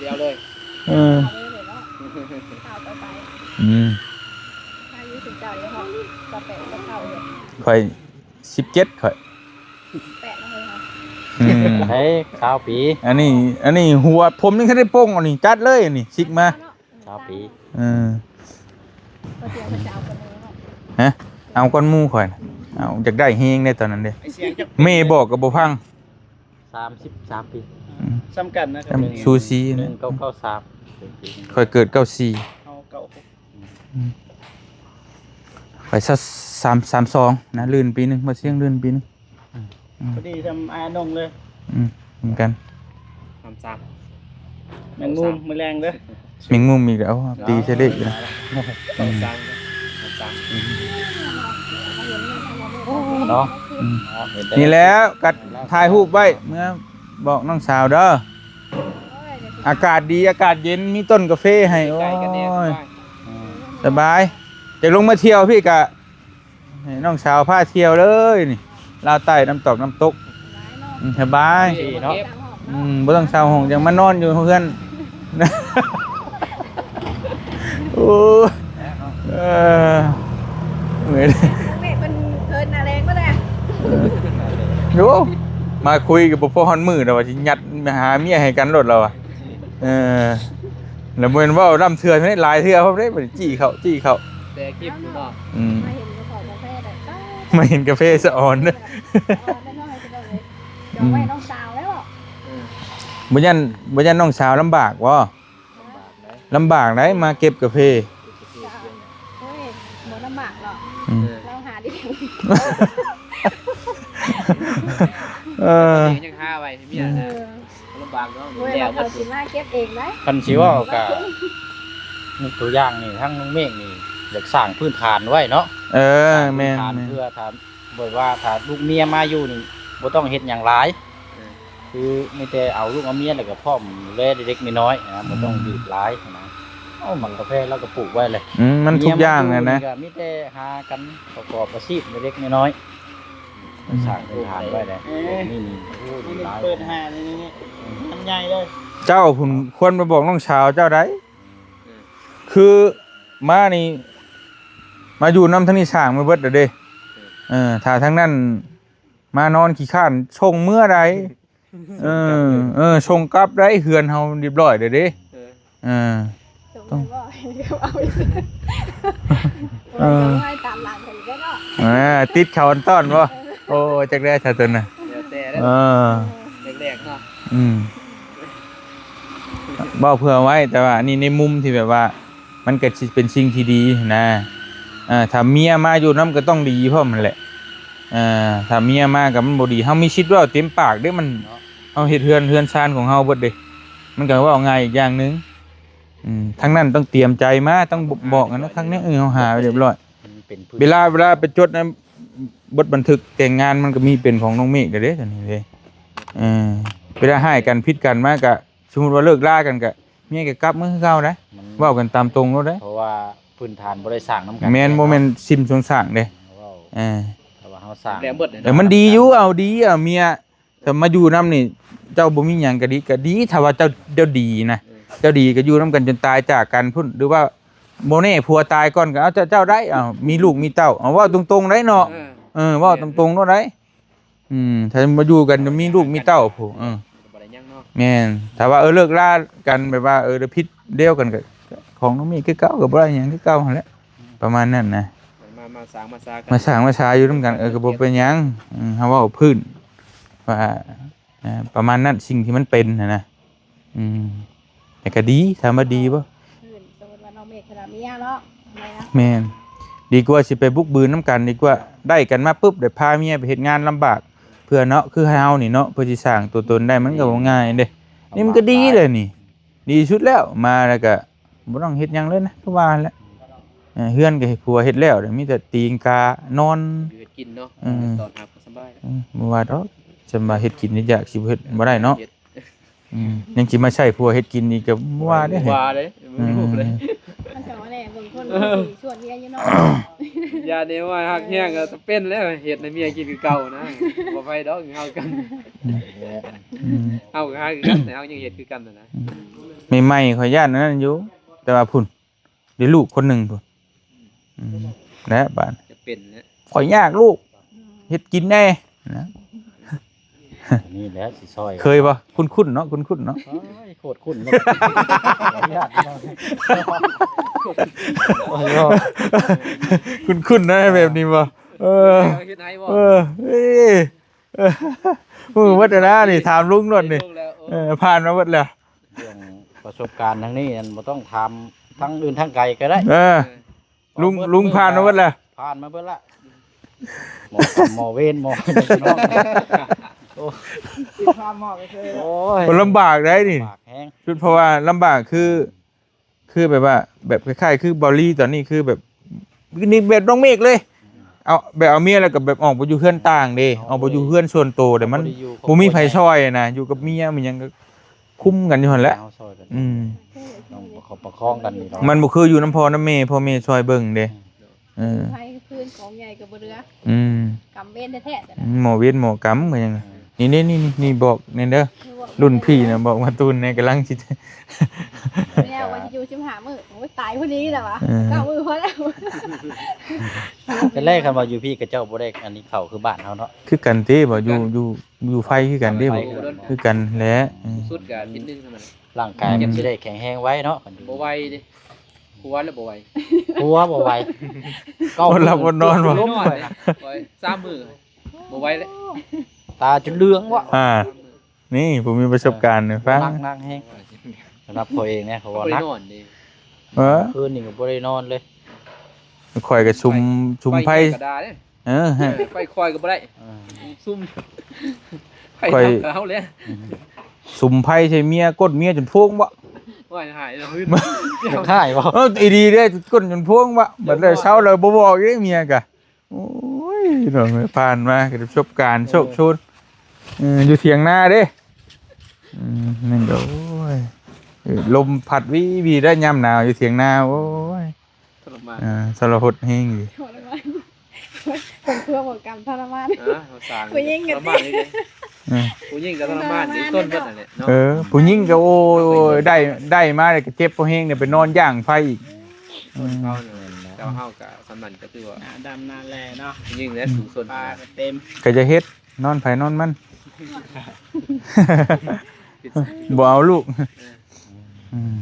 ດຽວເລີຍ ເອີ ອືມ ເ ຊາວແປດ ຊາວເກົ້າເລີຍ ຂ້ອຍສິບເຈັດ ຂ້ອຍ ແປດ ແລ້ວເຮີ້ຍ ອືມ ເຮີ້ຍ ຊາວປີ ອັນນີ້ ອັນນີ້ຫົວຜົມຍັງທັນໄດ້ປົງ ອັນນີ້ຈັດເລີຍ ອັນນີ້ຊິກມາ ຊາວປີ ເອີ ບໍ່ເຊື່ອເພິ່ນຈະເອົາກ່ອນໝູ່ເນາະ ຮະ ເອົາກ່ອນໝູ່ຂ້ອຍ ເອົາ ຢາກໄດ້ແຮງເດ້ຕອນນັ້ນເດ້ ແມ່ບອກກໍບໍ່ຟັງ ສາມສິບສາມປີ ອືມ ສ່ຳກັນນະ ສ່ຳ ສູສີນະ ໜຶ່ງເກົ້າເກົ້າສາມ ຂ້ອຍເກີດເກົ້າສີ່ ເຮົາເກົ້າຫົກ ອືມ ຂ້ອຍຊາວສາມ ສາມສອງນະ ລື່ນປີໜຶ່ງ ມາສຽງລື່ນປີໜຶ່ງ ອືມ ພໍດີສ່ຳອ້າຍນົງເລີຍ ອືມ ເໝືອນກັນ ສາມສາມ ແມງມຸມມື້ແລງເດີ ແມງມຸມອີກແລ້ວ ຕີໃສ່ເລກຢູ່ນະ ສາມສາມ ສາມສາມ ເນາະ ອືມ ເນາະ ເຫັນແຕ່ ນີ້ແຫຼະ ກໍຖ່າຍຮູບໄວ້ ເມືອບອກນ້ອງສາວເດີ ອາກາດດີ ອາກາດເຢັນ ມີຕົ້ນກາເຟໃຫ້ ໂອ້ຍ ສະບາຍ ຢາກລົງມາທ່ຽວພີ້ກະ ໃຫ້ນ້ອງສາວພາທ່ຽວເລີຍນີ້ ລາວໃຕ້ນ້ຳຕອກນ້ຳຕົກ ສະບາຍເນາະ ອືມ ສະບາຍ ດີເນາະ ອືມ ບໍ່ຕ້ອງເຊົ່າຫ້ອງ ຈັ່ງມານອນຢູ່ເຮືອນ ໂອ້ ເອີ ເມື່ອຍເດ້ ເພິ່ນເທີນໜ້າແລງມາແລ້ວ ໂອ້ ມາຄຸຍກໍບໍ່ພໍຮອດມື້ແລ້ວວ່າຊິຍັດຫາເມຍໃຫ້ກັນໂລດແລ້ວວ່າ ເອີ ແລ້ວບໍ່ແມ່ນເວົ້າລຳເທື່ອເທົ່ານີ້ ຫຼາຍເທື່ອພ້ອມເດ້ ບັດນີ້ຈີ້ເຂົ້າ ຈີ້ເຂົ້າ ແຕ່ຄລິບຢູ່ເນາະ ອືມ ມາເຫັນກາເຟສະອອນເດີ ອືມ ໄວ້ນ້ອງສາວແລ້ວ ເອີ ບໍ່ຢ້ານ ບໍ່ຢ້ານນ້ອງສາວລຳບາກບໍ່? ລຳບາກໃດ ມາເກັບກາເຟ ໂອ້ຍ ບໍ່ລຳບາກດອກ ອືມ ລາວຫາໄດ້ ເອີ ຍັງຫາໄວ້ໃຫ້ເມຍນະ ເອີ ລຳບາກເນາະ ໂອ້ຍ ແລ້ວ ລາວເຂົາຊິມາເກັບເອງໄດ໋ ຄັນຊິເວົ້າກະ ຍົກຕົວຢ່າງນີ້ ທັງນ້ອງເມກນີ້ ຢາກສ້າງພື້ນຖານໄວ້ເນາະ ເອີ ສ້າງພື້ນຖານ ແມ່ນໆ ເພື່ອຖ້າ ແບບວ່າຖ້າລູກເມຍມາຢູ່ນີ້ ບໍ່ຕ້ອງເຮັດຫຍັງຫຼາຍ ເອີ ຄືມີແຕ່ເອົາລູກເອົາເມຍ ແລ້ວກໍພ້ອມດູແລເລັກໆນ້ອຍໆນະ ອືມ ບໍ່ຕ້ອງດີດຫຼາຍນະ ເອົາໝາກກາແຟລາວກໍປູກໄວ້ແຫຼະ ອືມ ມັນທຸກຢ່າງແຫຼະນະ ມີແຕ່ຫາກັນປະກອບອາຊີບເລັກໆນ້ອຍໆ ອືມ ສ້າງພື້ນຖານໄວ້ແຫຼະ ເອີ ນີ້ ນີ້ ໂອ້ ດີຫຼາຍ ເປີດຫ້າງນີ້ ນີ້ ອືມ ມັນໃຫຍ່ເລີຍ ເຈົ້າພຸ້ນຄວນໄປບອກນ້ອງສາວເຈົ້າໃດ ເອີ ຄືມານີ້ ມາຢູ່ນຳທາງນີ້ສ້າງມາເບິດແລ້ວເດ້ ເອີ ຖ້າທາງນັ້ນມານອນຂີ້ຄ້ານສົ່ງເມືອໃດ ເອີ ເອີ ສົ່ງກັບໄດ໋ ເຮືອນເຮົາຮຽບຮ້ອຍແລ້ວເດ້ ເອີ ເອີ ສົ່ງໄປບໍ່ ເອົາໄປ ເອີ ຕາມຫຼັງເພິ່ນເດ້ເນາະ ເອີ ຕິດເຂົາອັນຕ້ອນບໍ່ ເອີ ໂອ້ ຈັກແດ່ຊະຕົນນະ ແລ້ວແຕ່ເດີ ເອີ ແລກໆເນາະ ອືມ ເວົ້າເພື່ອໄວ້ ແຕ່ວ່າອັນນີ້ໃນມຸມທີ່ແບບວ່າ ມັນກໍຊິເປັນສິ່ງທີ່ດີນະ ເອີ ຖ້າເມຍມາຢູ່ນຳກໍຕ້ອງດີພ້ອມຫັ້ນແຫຼະ ເອີ ຖ້າເມຍມາກໍມັນບໍ່ດີ ເຮົາມີສິດເວົ້າເຕັມປາກເດ້ ມັນ ເນາະ ເຮົາເຮັດເຮືອນ ເຮືອນຊານຂອງເຮົາເບິດເດ້ ມັນກໍເວົ້າງ່າຍອີກຢ່າງໜຶ່ງ ອືມ ທາງນັ້ນຕ້ອງຕຽມໃຈມາ ຕ້ອງບ- ບ- ບອກກັນນະ ທາງນີ້ ເອີ ເຮົາຫາໄວ້ຮຽບຮ້ອຍ ມັນເປັນພື້ນ ເວລາ ເວລາໄປຈົດໃນບົດບັນທຶກແຕ່ງງານ ມັນກໍມີເປັນຂອງນ້ອງເມກແລ້ວເດ້ ຕົວນີ້ເດ້ ເອີ ເວລາຮ້າຍກັນຜິດກັນມາກໍ ສົມມຸດວ່າເລີກລາກັນກະ ເມຍກະກັບມາຄືເກົ່າໄດ໋ ມັນ ເວົ້າກັນຕາມຕົງໂລດໄດ໋ ເພາະວ່າພື້ນຖານບໍ່ໄດ້ສ້າງນຳກັນ ແມ່ນ ເນາະ ບໍ່ແມ່ນຊິມຊົງສ້າງເດ້ ເວົ້າ ເອີ ຖ້າວ່າເຮົາສ້າງ ແລ້ວເບິດ ເອີ ມັນດີຢູ່ ເອົາດີ ເອົາເມຍ ຖ້າມາຢູ່ນຳນີ້ ເຈົ້າບໍ່ມີຫຍັງກະດີ ກະດີ ຖ້າວ່າເຈົ້າ ເຈົ້າດີນະ ເອີ ເຈົ້າດີກະຢູ່ນຳກັນຈົນຕາຍຈາກກັນພຸ້ນ ຫຼືວ່າບໍ່ແນ່ຜົວຕາຍກ່ອນກະເອົາເຈົ້າ ເຈົ້າໄດ້ ເອົາ ມີລູກມີເຕົ້າ ເອົາ ເວົ້າຕົງໆໄດ໋ເນາະ ເອີ ເອີ ເວົ້າຕົງໆໂລດໄດ໋ ອືມ ຖ້າມາຢູ່ກັນມີລູກມີເຕົ້າພຸ້ນ ເອີ ບໍ່ໄດ້ຫຍັງເນາະ ແມ່ນ ຖ້າວ່າ ເອີ ເລີກລາກັນແບບວ່າ ເອີ ຜິດດຽວກັນກໍ ຂອງນ້ອງມີຄືເກົ່າ ກໍບໍ່ໄດ້ຫຍັງຄືເກົ່າຫັ້ນແຫຼະ ອືມ ປະມານນັ້ນນະ ມາ ມາສ້າງມາສາກັນ ມາສ້າງມາສາຢູ່ນຳກັນ ເອີ ກໍບໍ່ເປັນຫຍັງ ອືມ ເຮົາເວົ້າພື້ນວ່າ ເອີ ປະມານນັ້ນ ສິ່ງທີ່ມັນເປັນຫັ້ນນະ ອືມ ແຕ່ກໍດີ ຖາມວ່າດີບໍ່? ຄືສົມມຸດວ່ານ້ອງເມກເພິ່ນວ່າເມຍເນາະ ແມ່ນ ດີກວ່າຊິໄປບຸກບືນນຳກັນ ດີກວ່າໄດ້ກັນມາປຶບ ໄດ້ພາເມຍໄປເຮັດງານລຳບາກເພື່ອເນາະ ຄືໃຫ້ເຮົານີ້ເນາະ ເພື່ອຊິສ້າງຕົວຕົນໄດ້ ມັນກໍບໍ່ງ່າຍເດ້ ນີ້ມັນກໍດີເລີຍນີ້ ດີສຸດແລ້ວ ມາແລ້ວກໍບໍ່ຕ້ອງເຮັດຫຍັງເລີຍນະ ຄືວ່າຫັ້ນແຫຼະ ເອີ ເຮືອນກໍໃຫ້ຜົວເຮັດແລ້ວ ມີແຕ່ຕີງການອນ ຢູ່ເຮັດກິນເນາະ ເອີ ຕ້ອນຮັບກໍສະບາຍ ເອີ ບໍ່ວ່າດອກ ສ່ຳວ່າເຮັດກິນຍາກ ຊິບໍ່ເຮັດບໍ່ໄດ້ເນາະ ເຮັດ ອືມ ຍັງຊິມາໃຊ້ຜົວເຮັດກິນອີກກໍບໍ່ວ່າເດ້ ບໍ່ວ່າເດ້ ເອີ ບໍ່ຮູ້ເດ້ ມັນກໍວ່າແຫຼະ ເບິ່ງຄົນມັນຊິຊວນເມຍຢູ່ເນາະ ຢ່າເດ້ວ່າຮັກແຮງກໍເປັນແລ້ວ ເຮັດໃຫ້ເມຍກິນຄືເກົ່ານະ ບໍ່ໄປດອກເຮົາກັນ ອືມ ເຮົາກໍຫາຄືກັນ ແຕ່ເຮົາຍັງເຮັດຄືກັນນະ ອືມ ໃໝ່ໆຂ້ອຍຢ້ານອັນນັ້ນຢູ່ ແຕ່ວ່າພຸ້ນ ໄດ້ລູກຄົນໜຶ່ງພຸ້ນ ອືມ ແຫຼະບາດ ຈະເປັນແຫຼະ ຂ້ອຍຍາກລູກ ເຮັດກິນແດ່ນະ. ນີ້ແຫຼະຊິຊ່ອຍ ເຄີຍບໍ່? ຄຸ້ນໆເນາະ ຄຸ້ນໆເນາະ. ໂອ້ຍ ໂຄດຄຸ້ນເນາະ ຄຸ້ນໆນະແບບນີ້ບໍ່? ເອີ ເຮັດໃຫ້ບໍ່? ເອີ ເອີ ເອີ ຮູ້ໝົດແລ້ວນະນີ້ ຖາມລຸງໂລດນີ້ ເອີ ຜ່ານມາໝົດແລ້ວ. ເລື່ອງປະສົບການທາງນີ້ນັ້ນ ບໍ່ຕ້ອງຖາມທາງອື່ນທາງໄກກໍໄດ້. ເອີ ລຸງ ລຸງຜ່ານມາເບິດແລ້ວ ຜ່ານມາເບິດລະ ໝໍກຳໝໍເວນ ໝໍ ໂອ້ຍ ໂອ້ຍ ລຳບາກໄດ໋ນີ້ ລຳບາກແຮງ ເພາະວ່າລຳບາກຄື ຄືແບບວ່າ ແບບຄ້າຍໆຄືເບົາຫຼີຕອນນີ້ ຄືແບບ ນີ້ແບບນ້ອງເມກເລີຍ ເອົາ ແບບເອົາເມຍແລ້ວກໍແບບອອກໄປຢູ່ເຮືອນຕ່າງເດ້ ອອກໄປຢູ່ເຮືອນສ່ວນໂຕ ແຕ່ມັນບໍ່ມີໃຜຊ່ອຍນະ ຢູ່ກັບເມຍ ມີຫຍັງກໍຄຸມກັນຢູ່ຫັ້ນແຫຼະ. ເຮົາຊ່ອຍກັນ ອືມ ຕ້ອງປະຄັບປະຄອງກັນນີ້ເນາະ ມັນບໍ່ຄືຢູ່ນຳພໍ່ນຳແມ່ ພໍ່ແມ່ຊ່ອຍເບິ່ງເດ້. ເອີ ໄພຄືນຂອງໃຫຍ່ກໍບໍ່ເຫຼືອ ອືມ ກຳເວນແທ້ໆ ໝໍເວນໝໍກຳກໍຍັງ ນີ້ໆໆໆ ບອກແດ່ເດີ ລຸ້ນພີ່ນະ ບອກມາຕູນແດ່ ກຳລັງຊິ ແລ້ວວ່າຊິຢູ່ສິບຫ້າມື້ ໂອ້ຍ ຕາຍພໍດີແລ້ວວະ ເອີ ເກົ້າມື້ພໍແລ້ວ. ແຕ່ແລກຄັນວ່າຢູ່ພີ້ ເຂົາເຈົ້າບໍ່ໄດ້ອັນນີ້ເຂົ້າຄືບ້ານເຮົາເນາະ ຄືກັນຕິ ບໍ່ຢູ່ ຢູ່ ຢູ່ໄຟຄືກັນຕິ ຄືກັນແຫຼະ ສຸດກໍອາທິດໜຶ່ງເທົ່ານັ້ນ ຮ່າງກາຍກໍຊິໄດ້ແຂງແຮງໄວເນາະ ບໍ່ໄວເດ້ ຄົວແລ້ວບໍ່ໄວ ຄົວບໍ່ໄວ ເກົ້າ ຄົນຫຼັບຄົນນອນບໍ່ ນອນເດ້ ຂ້ອຍສາມມື້ບໍ່ໄວແລ້ວ ຕາຈົນເຫຼືອງວະ ອ່າ ນີ້ຜູ້ມີປະສົບການໃຫ້ຟັງ ໜັກໆແຮງ ສຳລັບຂ້ອຍເອງນະ ເພາະວ່າໜັກ ບໍ່ໄດ້ນອນເດ້ ເອີ ຄືນນີ້ກໍບໍ່ໄດ້ນອນເລີຍ ຂ້ອຍກໍສຸມ ສຸມໄຟ ໄຟກໍດ່າເດ້ ເອີ ເອີ ໄຟຂ້ອຍກໍບໍ່ໄດ້ ເອີ ສຸມ ໄຟ ຂ້ອຍ ເຮົາແຫຼະ ອືມ ສຸມໄຟໃສ່ເມຍ ກົດເມຍຈົນໂພງບໍ ວ່າໃຫ້ເຮົາ ຢາກໃຫ້ບໍ ເອີ ອີ່ຫຼີເດ້ ກົດຈົນໂພງບໍ ບັດແລ້ວເຊົາແລ້ວບໍ່ບອກອີກເດ້ເມຍກະ ໂອ້ຍ ພີ່ນ້ອງເອີຍ ຜ່ານມາກໍປະສົບການໂຊກໂຊນ ເອີ ຢູ່ຖຽງນາເດ້ ອືມ ນັ້ນກໍ ໂອ້ຍ ເອີ ລົມພັດວີໆໄດ້ຍາມໜາວຢູ່ຖຽງນາ ໂອ້ຍ ທໍລະມານ ອ່າ ທໍລະຫົດແຮງຢູ່ ທໍລະມານ ຄົນເພື່ອບໍ່ກຳທໍລະມານ ເອີ ເຮົາສ້າງ ຜູ້ຍິງກໍຕິ ເອີ ຜູ້ຍິງກໍທໍລະມານ ອີກຄົນເບິດນັ້ນແຫຼະເນາະ ເອີ ຜູ້ຍິງກໍ ໂອ້ຍ ໄດ້ ໄດ້ມາແລ້ວກໍເຈັບພໍແຮງ ໄດ້ໄປນອນຢ່າງໄຟອີກ ຄົນເຮົານີ້ແຫຼະ ແຕ່ວ່າເຮົາກໍສ່ຳນັ້ນກໍຖືວ່າ ໜ້າດຳໜ້າແລເນາະ ຜູ້ຍິງແຫຼະ ອືມ ສູງຊົນ ປາກໍເຕັມ ກໍຈະເຮັດ ນອນໃຜນອນມັນ ບໍ່ເອົາລູກ ເອີ ອືມ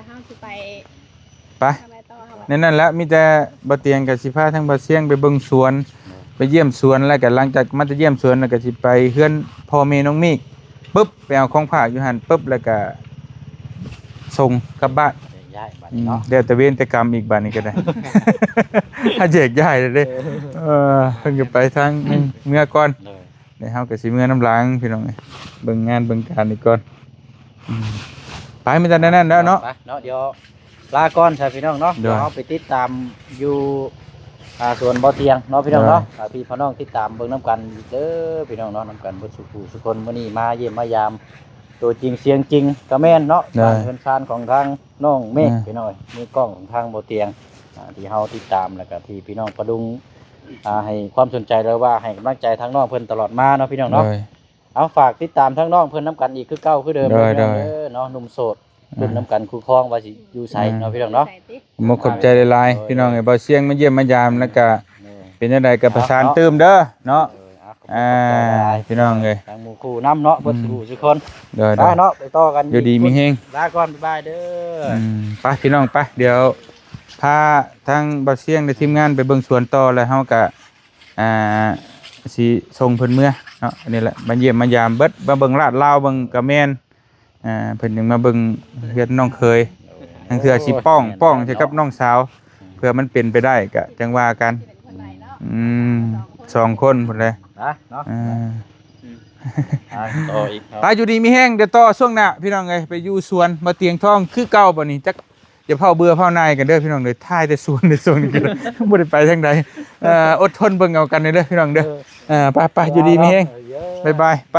ເຮົາຊິໄປ ໄປ ທາງໃດຕໍ່ເຮົາ ໃນນັ້ນແຫຼະ ມີແຕ່ບ່າວຕຽງກໍຊິພາທາງບ່າວຊຽງໄປເບິ່ງສວນ ໄປຢ້ຽມສວນ ແລ້ວກໍຫຼັງຈາກມາຈາກຢ້ຽມສວນ ແລ້ວກໍຊິໄປເຮືອນພໍ່ແມ່ນ້ອງເມກ ປຶບ ໄປເອົາຂອງຝາກຢູ່ຫັ້ນ ປຶບ ແລ້ວກໍສົ່ງກັບບ້ານ ແຍກຍ້າຍບາດນີ້ເນາະ ອືມ ແລ້ວແຕ່ເວນແຕ່ກຳອີກບາດນີ້ກໍໄດ້ ເຮົາແຍກຍ້າຍແລ້ວເດ້ ເອີ ເອີ ເພິ່ນກໍໄປທາງ ອືມ ເມືອກ່ອນ ໂດຍ ແລ້ວເຮົາກໍຊິເມືອນຳຫຼັງພີ່ນ້ອງເອີຍ ເບິ່ງງານເບິ່ງການນີ້ກ່ອນ ອືມ ໄປ ມີແຕ່ແນວນັ້ນແລ້ວເນາະ ໄປເນາະ ດຽວລາກ່ອນຊະພີ່ນ້ອງເນາະ ໂດຍ ດຽວເຮົາໄປຕິດຕາມຢູ່ ອ່າ ສວນບໍ່ຕຽງເນາະພີ່ນ້ອງເນາະ ໂດຍ ອ່າ ພີ່ນ້ອງຕິດຕາມເບິ່ງນຳກັນເດີພີ່ນ້ອງເນາະ ນຳກັນເບິດສູ່ຜູ້ສູ່ຄົນ ມື້ນີ້ມາຢ້ຽມມາຢາມ ຕົວຈິງສຽງຈິງກໍແມ່ນເນາະ ໂດຍ ບ້ານເຮືອນຊານຂອງທາງນ້ອງເມກ ອ່າ ພີ່ນ້ອງເອີຍ ມືກ້ອງຂອງທາງບໍ່ຕຽງ ອ່າ ທີ່ເຮົາຕິດຕາມ ແລ້ວກໍທີ່ພີ່ນ້ອງປະດຸງ ອ່າ ໃຫ້ຄວາມສົນໃຈ ຫຼືວ່າໃຫ້ກຳລັງໃຈທາງນ້ອງເພິ່ນຕະຫຼອດມາເນາະພີ່ນ້ອງເນາະ ໂດຍ ເອົາ ຝາກຕິດຕາມທາງນ້ອງເພິ່ນນຳກັນອີກຄືເກົ່າຄືເດີມ ໂດຍ ເດີ ເນາະ ໜຸ່ມໂສດ ອ່າ ເພິ່ນນຳກັນຄູ່ຄອງວ່າຊິຢູ່ໃສ ອ່າ ເນາະພີ່ນ້ອງເນາະ ຂອບໃຈຫຼາຍໆ ໂດຍ ພີ່ນ້ອງເອີຍ ບ່າວຊຽງມາຢ້ຽມມາຢາມ ແລ້ວກະ ໂດຍ ເປັນຈັ່ງໃດກໍປະສານຕື່ມເດີເນາະ ໂດຍ ອ່າ ຂອບໃຈຫຼາຍໆ ພີ່ນ້ອງເອີຍ ທັງໝູ່ຄູ່ນຳເນາະ ເບິດ ອືມ ສູ່ຜູ້ສູ່ຄົນ ໂດຍໆ ໄປເນາະ ໄປຕໍ່ກັນ ຢູ່ດີມີແຮງ ລາກ່ອນ ບາຍບາຍເດີ ອືມ ໄປພີ່ນ້ອງ ໄປ ດຽວພາທາງບ່າວຊຽງ ແລະ ທີມງານໄປເບິ່ງສວນຕໍ່ ແລ້ວເຮົາກະ ອ່າ ຊິສົ່ງເພິ່ນເມືອເນາະ ອັນນີ້ແຫຼະ ມາຢ້ຽມມາຢາມເບິດ ມາເບິ່ງລາດລາວເບິ່ງກະແມ່ນ ອ່າ ເພິ່ນຍັງມາເບິ່ງເຮືອນນ້ອງເຂີຍ ລາງເທື່ອຊິປ້ອງ ປ້ອງໃສ່ກັບນ້ອງສາວ ເພື່ອມັນເປັນໄປໄດ້ກະຈັ່ງວ່າກັນ ອືມ ສອງຄົນພຸ້ນແຫຼະ ນະເນາະ ອ່າ ອ່າ ຕໍ່ອີກເນາະ ໄປ ຢູ່ດີມີແຮງ ດຽວຕໍ່ຊ່ວງໜ້າ ພີ່ນ້ອງເອີຍ ໄປຢູ່ສວນບໍ່ຕຽງທອງຄືເກົ່າບັດນີ້ ຈັກ ຢ່າເຝົ້າເບື່ອເຝົ້າໜ່າຍກັນເດີພີ່ນ້ອງເດີ ຖ່າຍແຕ່ສວນໃນຊ່ວງນີ້ ບໍ່ໄດ້ໄປທາງໃດ ເອີ ອົດທົນເບິ່ງເອົາກັນເດີພີ່ນ້ອງເດີ ເອີ ເອີ ໄປໆ ຢູ່ດີມີແຮງ ບາຍບາຍ ໄປ.